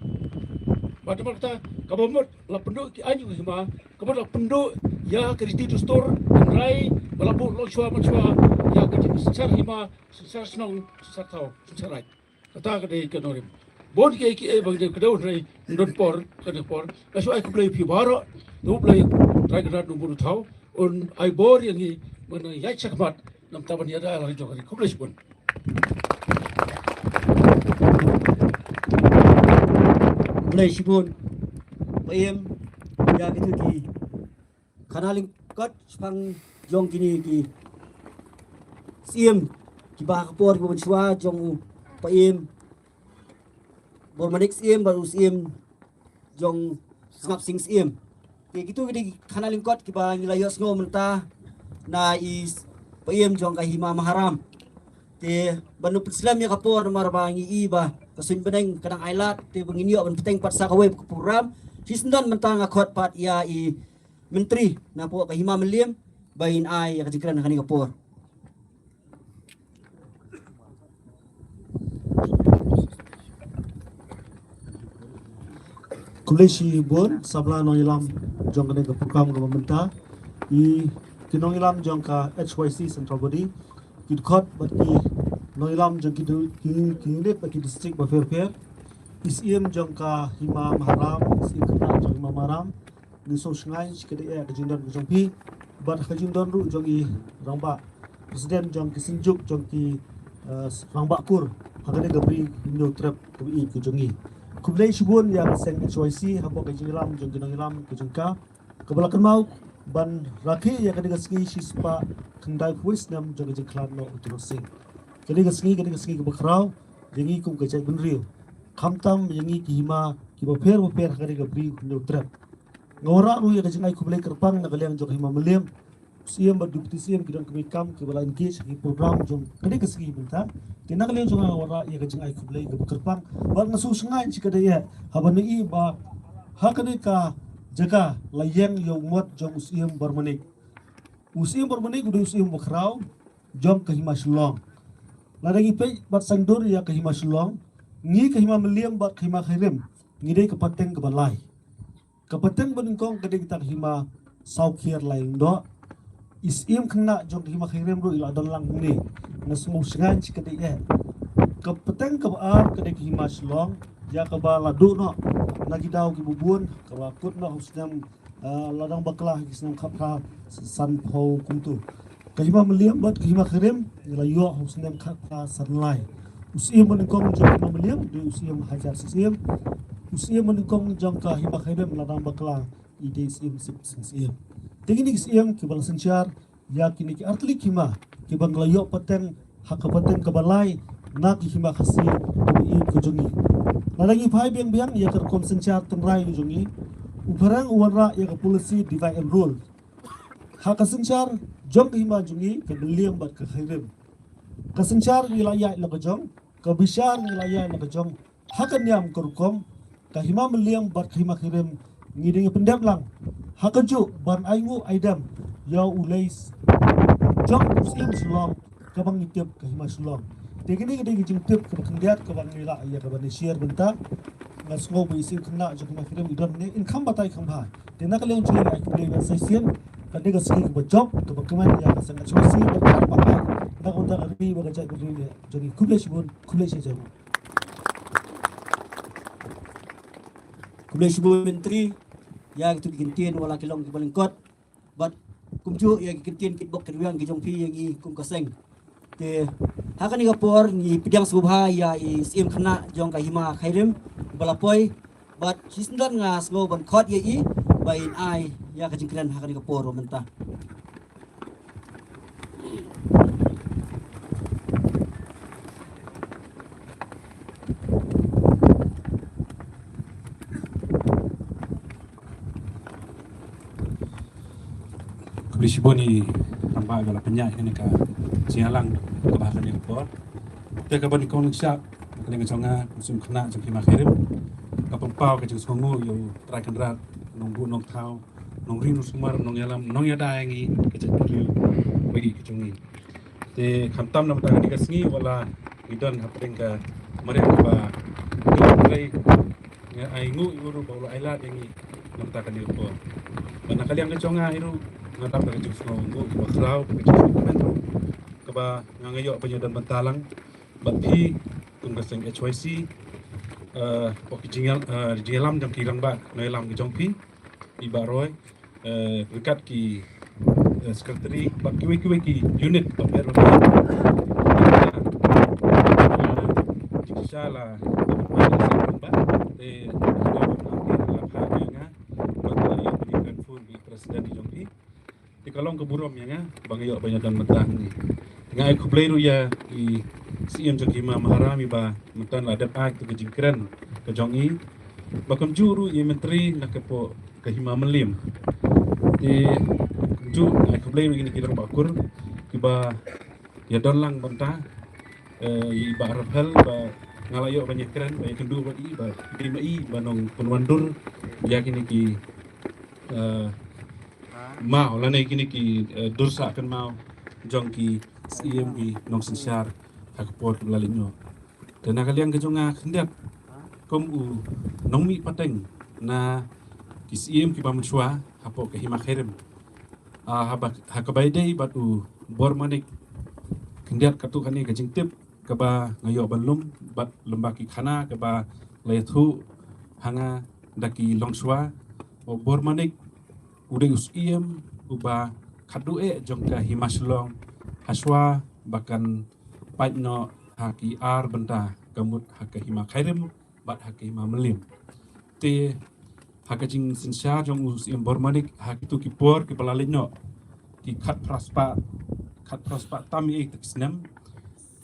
Bad namar kata kaba mut la pynduh ki aiñ jong ki hima, ka mut la pynduh ïa ka riti dustur, hynrei ba la buh long shuwa man shuwa ïa ka jingsynshar hima, synshar shnong, synshar thaw, synshar raij. Kata ka dei ka nongrim. Bun kiei kiei ba ngi dei kdew, hynrei ym don por, ka dei por. Nga shu ai khublei ïa phi baroh. To U Blei Trai Kynrad Nongbuh Nongthaw un ai bor ïa ngi ban ïaid shakhmat na ka bynta ban ïada ïa la ka jong ka ri. Khublei shibun. Khublei shibun Bah Im ïa kito ki khana lyngkot shaphang jong kine ki Syiem kiba ha ka por kiba mynshuwa jong u Bah Im Bormanik Syiem bad u Syiem jong Sngap Sing Syiem. Te kito ki dei ki khana lyngkot kiba ngi la ïohsngew mynta na i Bah Im jong ka Hima Maharam. Te ban u pynslem ïa ka por namar ba ngi i ba ka suiñ bneng ka dang ailad, te ba ngin ïoh ban bteng pat sa kawei ka program. Shisyndon mynta nga khot pat ïa i Myntri napoh ka Hima Mylliem ba in ai ïa ka jingkren ha kane ka por. Khublei shibun samla nongïalam jong kane ka program kaba mynta, i ki nongïalam jong ka H Y C Central Body, ki dkhot bad ki nongïalam jong ki du-, ki, ki unit bad ki district bapher bapher, i Syiem jong ka Hima Maharam, i Syiem khynnah jong Hima Maharam, ngi sngewsynei shikatdei ïa ka jingdon ka jong phi bad ka jingdon ruh jong i Rangbah President jong ki Synjuk jong ki, eh, Rangbah Kur ha kane ka Bri Hynñiewtrep kaba ïeit ka jong ngi. Khublei shibun ïa ka seng H Y C hapoh ka jingïalam jong ki nongïalam ka jong ka, kaba la kynmaw ban rakhe ïa kane ka sngi shispah khyndai phew snem jong ka jingkhlad noh u Tyrot Sing. Kane ka sngi, kane ka sngi kaba khraw ïa ngi kum ka jaitbynriew, khamtam ïa ngi ki hima kiba pher bapher ha kane ka Bri Hynñiewtrep. Nga wanrah ruh ïa ka jingai khublei kyrpang na ka liang jong ka Hima Mylliem, Syiem bad Deputy Syiem ki don kmie kam kiba la engage ha ki program jong kane ka sngi mynta. Te na ka liang jong nga nga wanrah ïa ka jingai khublei kaba kyrpang bad nga sngewsynei shikatdei ïa haba ngi i ba ha kane ka jaka la ïeng ïa u mot jong u Syiem Bormanik. U Syiem Bormanik u dei u Syiem bakhraw jong ka Hima Shillong. Lada ngi peit bad sngewdur ïa ka Hima Shillong, ngi ka Hima Mylliem bad ka Hima Khyrim ngi dei ka pateng kaba lai. Ka pateng banyngkong ka dei kata ka hima saw kiar lai lyngdoh. I Syiem khynnah jong ka Hima Khyrim ruh i la don lang hangne. Nga sngewsynei shikatdei eh. Ka pateng kaba ar ka dei ka Hima Shillong ïa kaba la duh noh na ki daw kiba bun, kaba kut noh ha u snem, ah, la dang bakla ha ki snem khatphra sanphew kumtu. Ka Hima Mylliem bad ka Hima Khyrim ngi la ïoh ha u snem khatphra sanlai. U Syiem banyngkong jong ka Hima Mylliem dei u Syiem Hajar Sing Syiem. U Syiem banyngkong jong ka Hima Khyrim la dang bakla i dei Syiem Sip Sing Syiem. Te kine ki Syiem kiba la synshar ïa kine ki artylli ki hima kiba ngi la ïoh pateng ha ka pateng kaba lai na ki hima Khasi kaba ïeit ka jong ngi. Lada ngi phai biang biang ïa ka rukom synshar tynrai ka jong ngi, u phareng u wanrah ïa ka policy divide and rule. Ha ka synshar jong ka Hima jong ngi ka Mylliem bad ka Khyrim, ka synshar ngi la ïaid la ka jong, ka bishar ngi la ïaid la ka jong. Ha ka niam ka rukom, ka Hima Mylliem bad ka Hima Khyrim ngi dang ïa pyndep lang ha kajuh ban ainguh aidem ïa u lei jong u Syiem Shillong kaba ngi tip ka Hima Shillong. Te kane ka dei ka jingtip kaba khyndiat kaba ngi lah ïa kaba ngi share bynta. Nga sngew ba i Syiem khynnah jong ka Hima Khyrim i don ne in kham batai kham bha. Te na ka liang jong ngi ai khublei ban sa shisien, ka dei ka sngi kaba jop kaba kmen ïa ka seng H Y C bad ka ba na ka bynta ka ri bad ka jaitbynriew jong ngi. Khublei shibun, khublei shibun. Khublei shibun Myntri ïa kito ki kyntien, wat la ki long kiba lyngkot bad kumjuh ïa ki kyntien kitbok kitrwiang ki jong phi ïa ngi kum ka seng. Te ha kane ka por ngi pdiang sngewbha ïa i Syiem khynnah jong ka Hima Khyrim ba la poi, bad shisyndon nga sngew ban khot ïa i ba in ai ïa ka jingkren ha kane ka por ba mynta. Khublei shibun i rangbah ba la pynïaid kane ka jingïalang kaba ha kane ka por. Te kaba nyngkong nyngshah, ka liang ka jong nga, u Syiem khynnah jong ka Hima Khyrim, nga pynpaw ka jingsngewnguh ïa u Trai Kynrad, nongbuh nongthaw, nongrim nongsumar, nongïalam nongïada ïa ngi ka jaitbynriew ba ïeit ka jong ngi. Te khamtam na ka bynta kane ka sngi, wat la ngi don hapdeng ka mariang kaba ngi ainguh ïa u ruh ba u la ailad ïa ngi na ka bynta kane ka por. Bad na ka liang ka jong nga hi ruh nga dap da ka jingsngewnguh kaba khraw, ka jingsngewnguh kaba nga, nga ïoh ban ïadon bynta lang bad phi kum ka seng H Y C, eh, bad ki jingïal-, eh, jingïalam jong ki rangbah nongïalam ki jong phi, i Bah Roy, eh, ryngkat ki, eh, secretary bad kiwei kiwei ki unit bapher bapher. Eh, jingshisha la Te la pha ïa nga ba ka ïa ka phone bi president jong phi. Te ka long ka burom ïa nga ba nga ïoh ban ïa don mynta hangne. Te nga ai khublei ruh ïa i Siem jong ka Hima Maharam iba mynta la dep ai ka jingkren ka jong i, ba kumjuh ruh i Myntri na ka pdeng ka Hima Mylliem. Te kumjuh nga ai khublei ruh ïa kine ki rangbah kur kiba ïa don lang bynta, eh, i Bah Rafael ba nga la ïoh ban ïa kren, ba ïa kynduh bad i, ba dei ma i ba nongpynwandur ïa kine ki, eh, maw lane kine ki, eh, dur sah kynmaw jong ki Siem, ki nongsynshar ha ka por kiba la leit noh. Te na ka liang ka jong nga khyndiat kum u nongmih pateng na ki Siem kiba mynshuwa hapoh ka Hima Khyrim. Ah, haba, ha kaba ïadei bad u Bor Manik, khyndiat katto katne ka jingtip kaba nga ïoh ban lum bad lem bad ki khana kaba la ïathuh ha nga da ki longshuwa, u Bor Manik u dei u Siem uba khatduh eh jong ka Hima Shillong, hashuwa ba kan pait noh ha ki ar bynta, ka mut ha ka Hima Khyrim bad ha ka Hima Mylliem. Te ha ka jingsynshar jong u Siem Bor Manik ha kito ki por kiba la leit noh, ki khatphra spah, khatphra spah tam ïa ki snem,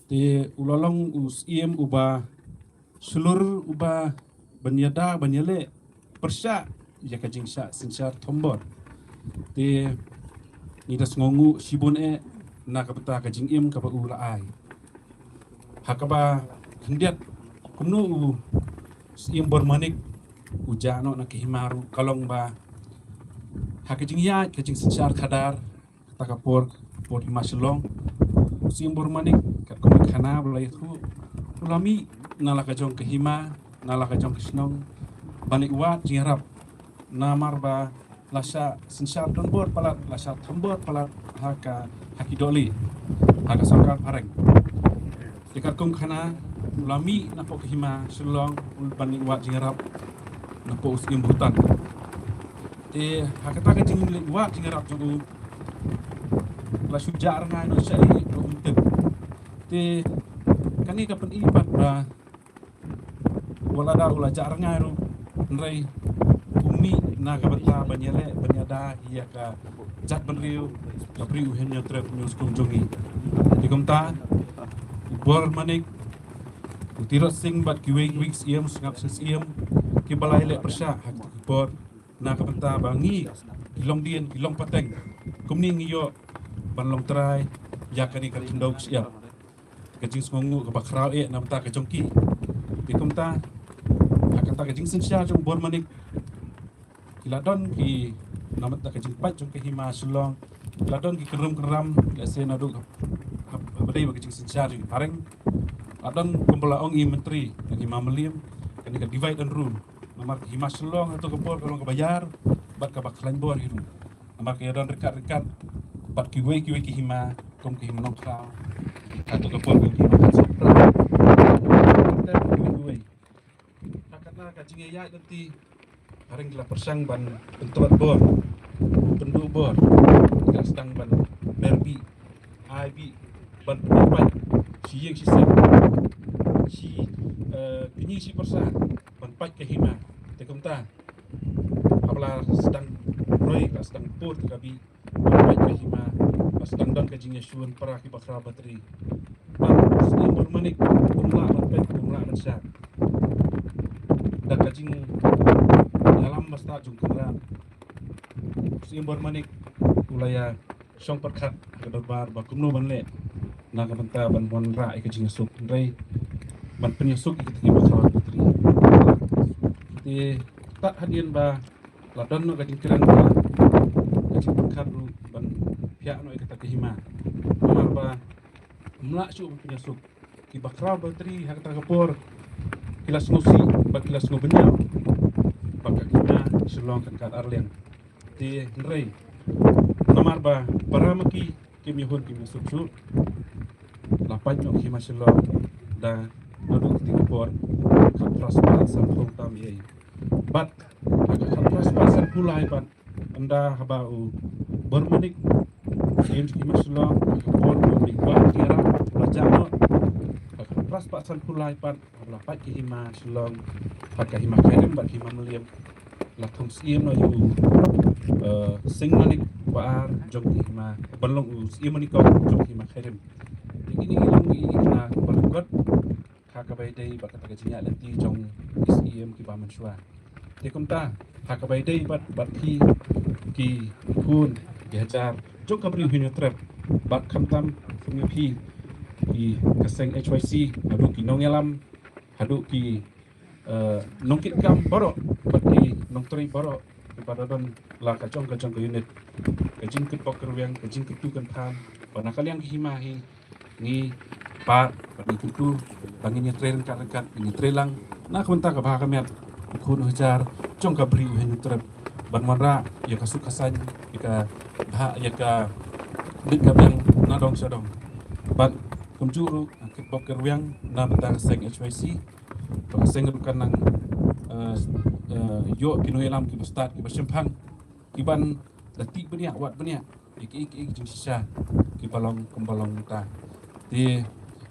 te u la long u Siem uba shlur, uba ban ïada, ban ïaleh pyrshah ïa ka jingshah synshar thombor. Te ngi da sngewnguh shibun eh na ka bynta ka jingim kaba u la ai. Ha kaba khyndiat kumno u Siem Bor Manik u jah noh na ka hima ruh ka long ba ha ka jingïaid ka jingsynshar khadar, kata ka por, por Hima Shillong, u Siem Bor Manik katkum ka khana ba la ïathuh, u la mih na la ka jong ka hima, na la ka jong ka shnong, ban leit wad jingïarap. Namar ba la shah synshar donbor palat, la shah thombor palat ha ka, ha ki dohlieh, ha ka sorkar phareng. Te katkum ka khana u la mih napoh ka Hima Shillong, u ban leit wad jingïarap napoh u Siem Bhutan. Te ha kata ka jingleit wad jingïarap jong u, la shu jah rngai noh shaei ruh um tip. Te kane ka pyni pat ba wat lada u la jah rngai ruh, hynrei u mih na ka bynta ban ïaleh ban ïada ïa ka jaitbynriew, ka Bri U Hynñiewtrep Hynñiewskum jong ngi. Te kumta u Bor Manik, u Tirot Sing bad kiwei kiwei ki siem, sngap sngap siem kiba la ïaleh pyrshah ha kata ka por na ka bynta ba ngi ki longdien, ki longpateng kumne ngi ïoh ban long trai ïa kane ka khyndew ka shyiap. Ka jingsngewnguh kaba khraw eh na bynta ka jong ki. Te kumta ha kata ka jingsynshar jong u Bor Manik, ki la don ki, na bynta ka jingpait jong ka Hima Shillong, ki la don ki kynrum kynram, lehse naduh ha, ha, haba dei bad ka jingsynshar jong ki phareng. La don kumba la ong i Myntri ka Hima Mylliem, kane ka divide and rule. Namar ka Hima Shillong ha kato ka por ka long kaba ïar bad kaba khlaiñ bor hi ruh. Namar ka ïadon ryngkat ryngkat bad kiwei kiwei ki hima, kum ka Hima Nongkhlaw, ka tu ka por ka Hima Nongkhlaw, kiwei kiwei. Ha kane ka jingïaid lynti, phareng ki la pyrshang ban pyntrot bor, pynduh bor, ki la sdang ban ber bih, ai bih, ban pynïapait shi ïing shi sem, shi, eh, kñi shi pyrsa, ban pait ka hima. Te kumta haba la sdang roi, la sdang pur te ka bih, ban pait ka hima, la sdang don ka jingïashun para kiba khraw batri. Bad u Siem Bor Manik um lah ban pait, um lah ban shah. Da ka jingïalam ba stad jong u Kynrad, u Siem Bor Manik u la ïa shong pyrkhat ha ka dorbar ba kumno ban leh na ka bynta ban wanrah ïa ka jingïasuk, hynrei ban pynïasuk ïa kita kiba khraw batri. Te tad hadien ba la don noh ka jingkren ba ka jingpyrkhat ruh ban phiah noh ïa kata ka hima. Namar ba ym lah shuh ban pynïasuk. Kiba khraw batri ha kata ka por ki la sngewsih bad ki la sngew bynñiaw ba ka Hima Shillong kan kat arliang. Te hynrei namar ba para ma ki kim ïahun kim ïasuk shuh, la pait noh ka Hima Shillong da naduh kata ka por khatphra spah sanphew tam ei. Bad ha ka khatphra spah sanphew lai pat, ynda haba u Bor Manik, Siem jong ka Hima Shillong, ha ka por u Manik Wah Tira, la jah noh, ha ka khatphra spah sanphew lai pat, la pait ki hima Shillong, pat ka hima Khyrim bad hima Mylliem, la thung Syiem noh ïa u, eh, Seng Manik wa ar jong ki hima, ban long u Syiem Manik jong ki hima Khyrim. Te kine ki long ki khynnah ba lyngkot ha kaba ïadei bad kata ka jingïaid lynti jong ki Syiem kiba mynshuwa. Te kumta ha kaba ïadei bad, bad phi ki khun ki hajar jong ka Bri u Hynñiewtrep, bad khamtam kum ïa phi ki ka seng H Y C, haduh ki nongïalam, haduh ki, eh, nongkitkam baroh, bad ki nongtrei baroh kiba da don la ka jong ka jong ka unit, ka jingkitbok kyrwiang, ka jingkyntu kynthan, bad na ka liang ka hima hi, ngi pat bad ngi kyntu ba ngin ïatrei ryngkat ryngkat, ngin ïatrei lang na ka bynta ka bha ka miat u khun u hajar jong ka Bri u Hynñiewtrep, ban wanrah ïa ka suk ka saiñ, ïa ka bha, ïa ka bit ka biang na dong sha dong. Bad kumjuh ruh ngi kitbok kyrwiang na bynta ka seng H Y C, ba ka seng ruh kan nang, eh, eh, ïoh ki nongïalam kiba stad, kiba shemphang, kiban da tih bniah wad bniah ïa kiei kiei ki jingshisha kiba long kumba long mynta. Te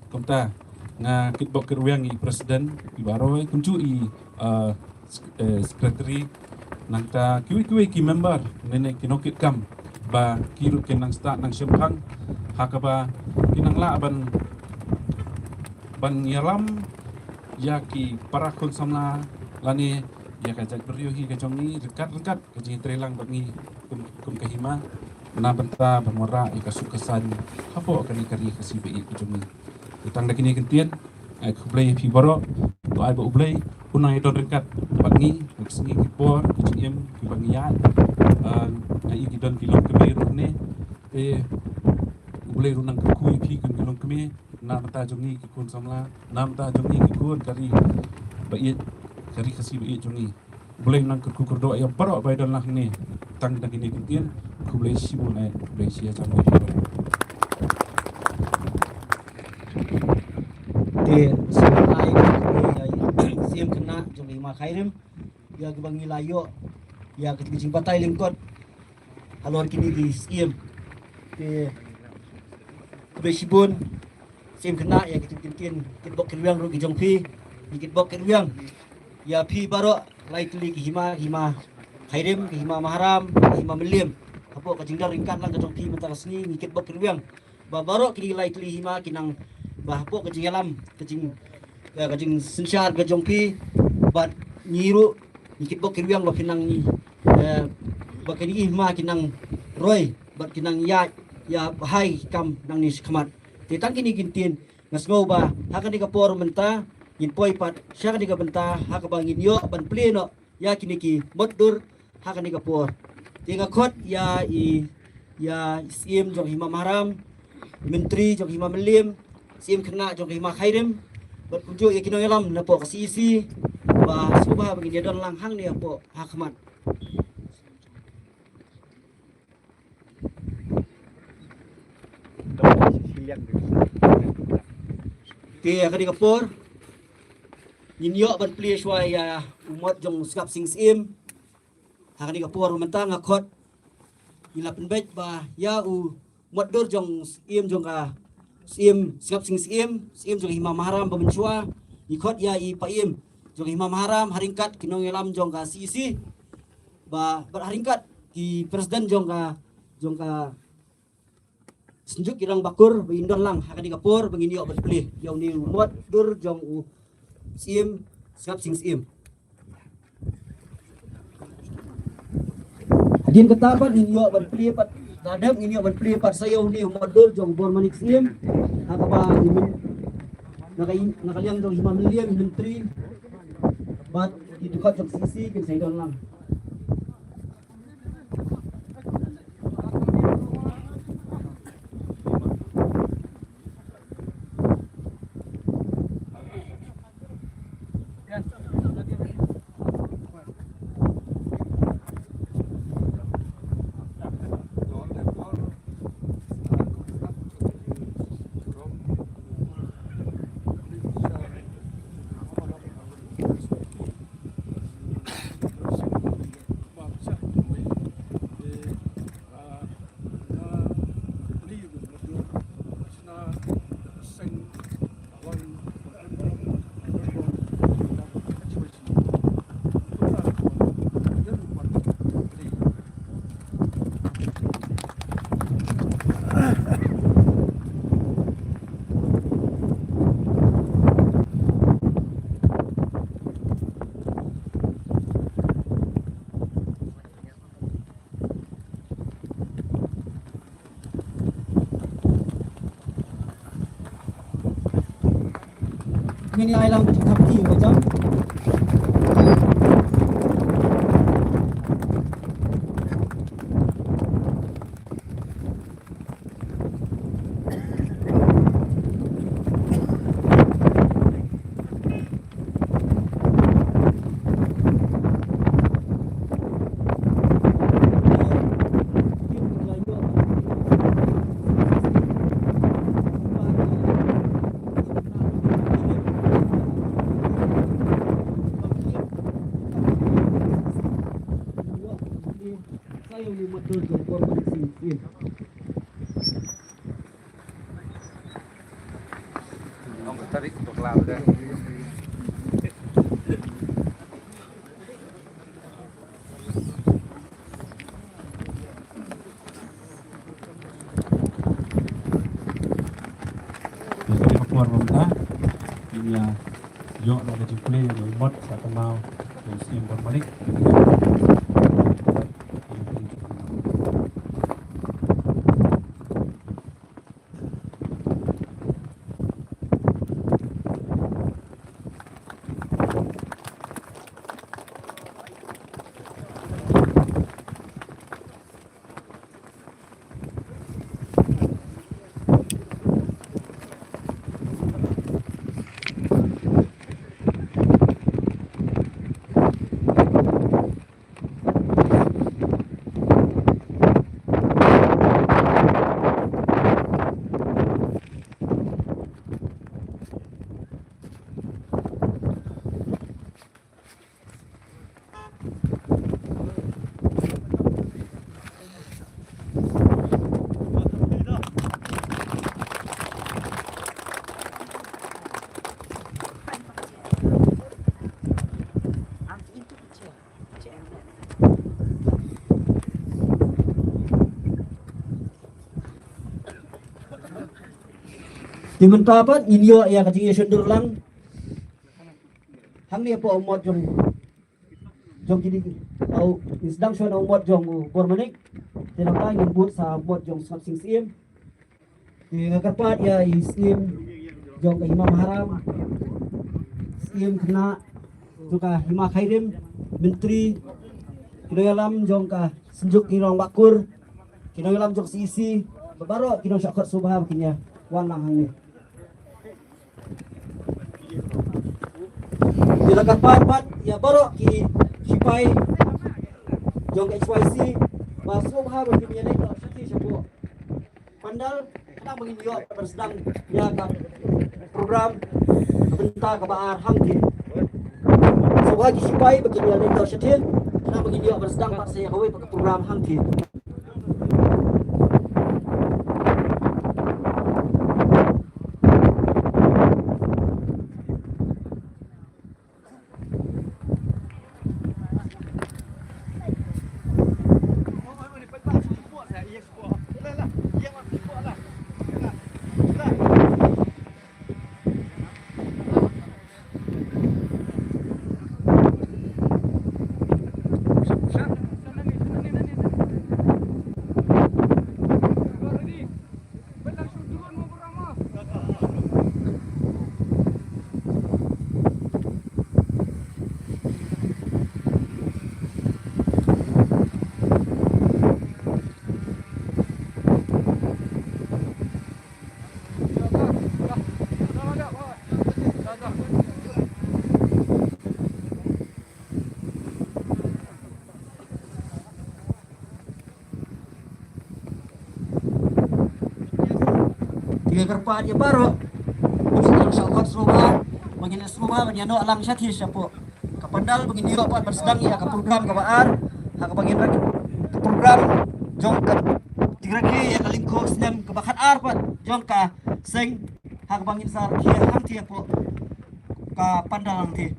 kumta nga kitbok kyrwiang ïa i president, i baroh, kumjuh i, eh, sek-, eh, secretary, nangta kiwei kiwei ki member ne ne ki nongkitkam, ba ki ruh kin nang stad nang shemphang ha kaba kin nang lah ban, ban ïalam ïa ki para khun samla lane ïa ka jaitbynriew hi ka jong ngi ryngkat ryngkat ka jingïatrei lang bad ngi kum, kum ka hima na bynta ban wanrah ïa ka suk ka saiñ hapoh kane ka ri Khasi ba ïeit ka jong ngi. Te tang da kine ki ktien, ai khublei ïa phi baroh. To ai ba U Blei un nang ïadon ryngkat bad ngi ha ki sngi ki por ki jingim kiba ngi ïaid. Ah, nga ïohi ki don ki longkmie ruh hangne. Te U Blei ruh un nang kyrkhu ïa phi kum ki longkmie na bynta jong ngi ki khun samla, na bynta jong ngi ki khun ka ri ba ïeit, ka ri Khasi ba ïeit jong ngi. U Blei un nang kyrkhu kyrdoh ïa baroh ba ïadon lang hangne. Tang da kine ki ktien, khublei shibun, eh, khublei shihajar nguh. Te sngewbha ai khublei ïa i Syiem Khynnah jong i hima Khyrim, ïa kiba ngi la ïoh ïa ka jingbatai lyngkot halor kine ki syiem. Te khublei shibun Syiem Khynnah ïa kito ki ktien kitbok kyrwiang ruh ki jong phi. Ngi kitbok kyrwiang ïa phi baroh lai tylli ki hima, hima Khyrim, ki hima Maharam, ki hima Mylliem, hapoh ka jingdon ryngkat lang ka jong phi mynta ka sngi. Ngi kitbok kyrwiang ba baroh kine lai tylli hima ki nang, ba hapoh ka jingïalam, ka jing, ka, ka jingsynshar ka jong phi, bad ngi ruh ngi kitbok kyrwiang ba phin nang, eh, ba kine ki hima ki nang roi bad ki nang ïaid ïa bha ïa ki kam nangne shakhmat. Te tang kine ki ktien, nga sngew ba ha kane ka por mynta ngin poi pat sha kane ka bynta ha kaba ngin ïoh ban plie noh ïa kine ki mot dur ha kane ka por. Te nga khot ïa i, ïa i Syiem jong hima Maharam, i Myntri jong hima Mylliem, Syiem Khynnah jong hima Khyrim, bad kumjuh ïa ki nongïalam napoh ka C E C, ba sngewbha ba ngin ïadon lang hangne hapoh ha khmat. Te ha kane ka por ngin ïoh ban plie shuwa ïa u mot jong u Sngap Sing Syiem. Ha kane ka por mynta nga khot, ngi la pynbeit ba ïa u mot dur jong u Syiem jong ka, Syiem Sngap Sing Syiem, Syiem jong hima Maharam ba mynshuwa, ngi khot ïa i Paiem jong hima Maharam ha ryngkat ki nongïalam jong ka C E C, ba, bad ha ryngkat ki president jong ka, jong ka Synjuk ki Rangbah Kur, ba kin don lang ha kane ka por ba ngin ïoh ban plie ïa une u mot dur jong u Syiem Sngap Sing Syiem. Hadien kata pat ngin ïoh ban plie pat, da dep ngin ïoh ban plie pat sa ïa une u mot dur jong u Bor Manik Syiem. Ha kaba i Myn-, na ka, na ka liang jong hima Mylliem, i Myntri bad ki dkhot jong C E C kin sa ïadon lang. Ngin ïa ai lang ka jingthap kti ba jam. Ïa ka por ba mynta ngin ïa ïoh da ka jingplie ïa ka mot sa ka maw ka Syiem Bor Manik. Te mynta pat ngin ïoh ïa ka jingïashondur lang hangne hapoh u mot jong, jong kine, u, ngin sdang shuwa na u mot jong u Bor Manik. Te nangta ngin bud sa mot jong u Sngap Sing Syiem. Te nga kyrpad ïa i Syiem jong ka Hima Maharam, Syiem khynnah jong ka Hima Khyrim, Myntri, ki nongïalam jong ka Synjuk ki Rangbah Kur, ki nongïalam jong ka C E C, bad baroh ki nongshah khot sngewbha ba kin ïa wan lang hangne. Te nga kyrpad pat ïa baroh ki shipai jong ka H Y C ba sngewbha ba kin ïa leit noh shathie shapoh pandal, khnang ba ngin ïoh ban sdang ïa ka program ka bynta kaba ar hangthie. Sngewbha ki shipai ba kin ïa leit noh shathie, khnang ba ngin ïoh ban sdang pat sa ïa kawei pat ka program hangthie. Te nga kyrpad ïa baroh, ngin sa khot sngewbha, ba ngin sngewbha ban ïa noh lang shathie shapoh ka pandal ba ngin ïoh pat ban sdang ïa ka program kaba ar, ha kaba ngin rak, ka program jong ka jingrakhe ïa ka lyngkhuh snem kaba khatar pat jong ka seng, ha kaba ngin sa rakhe hangthie hapoh ka pandal hangthie.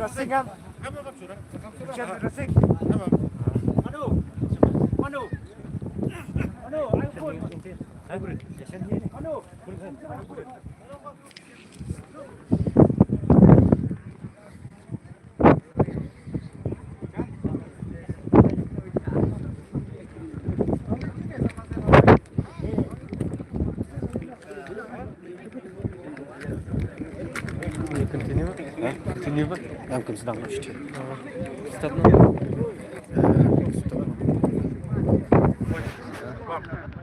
Continue. Continue. Start now.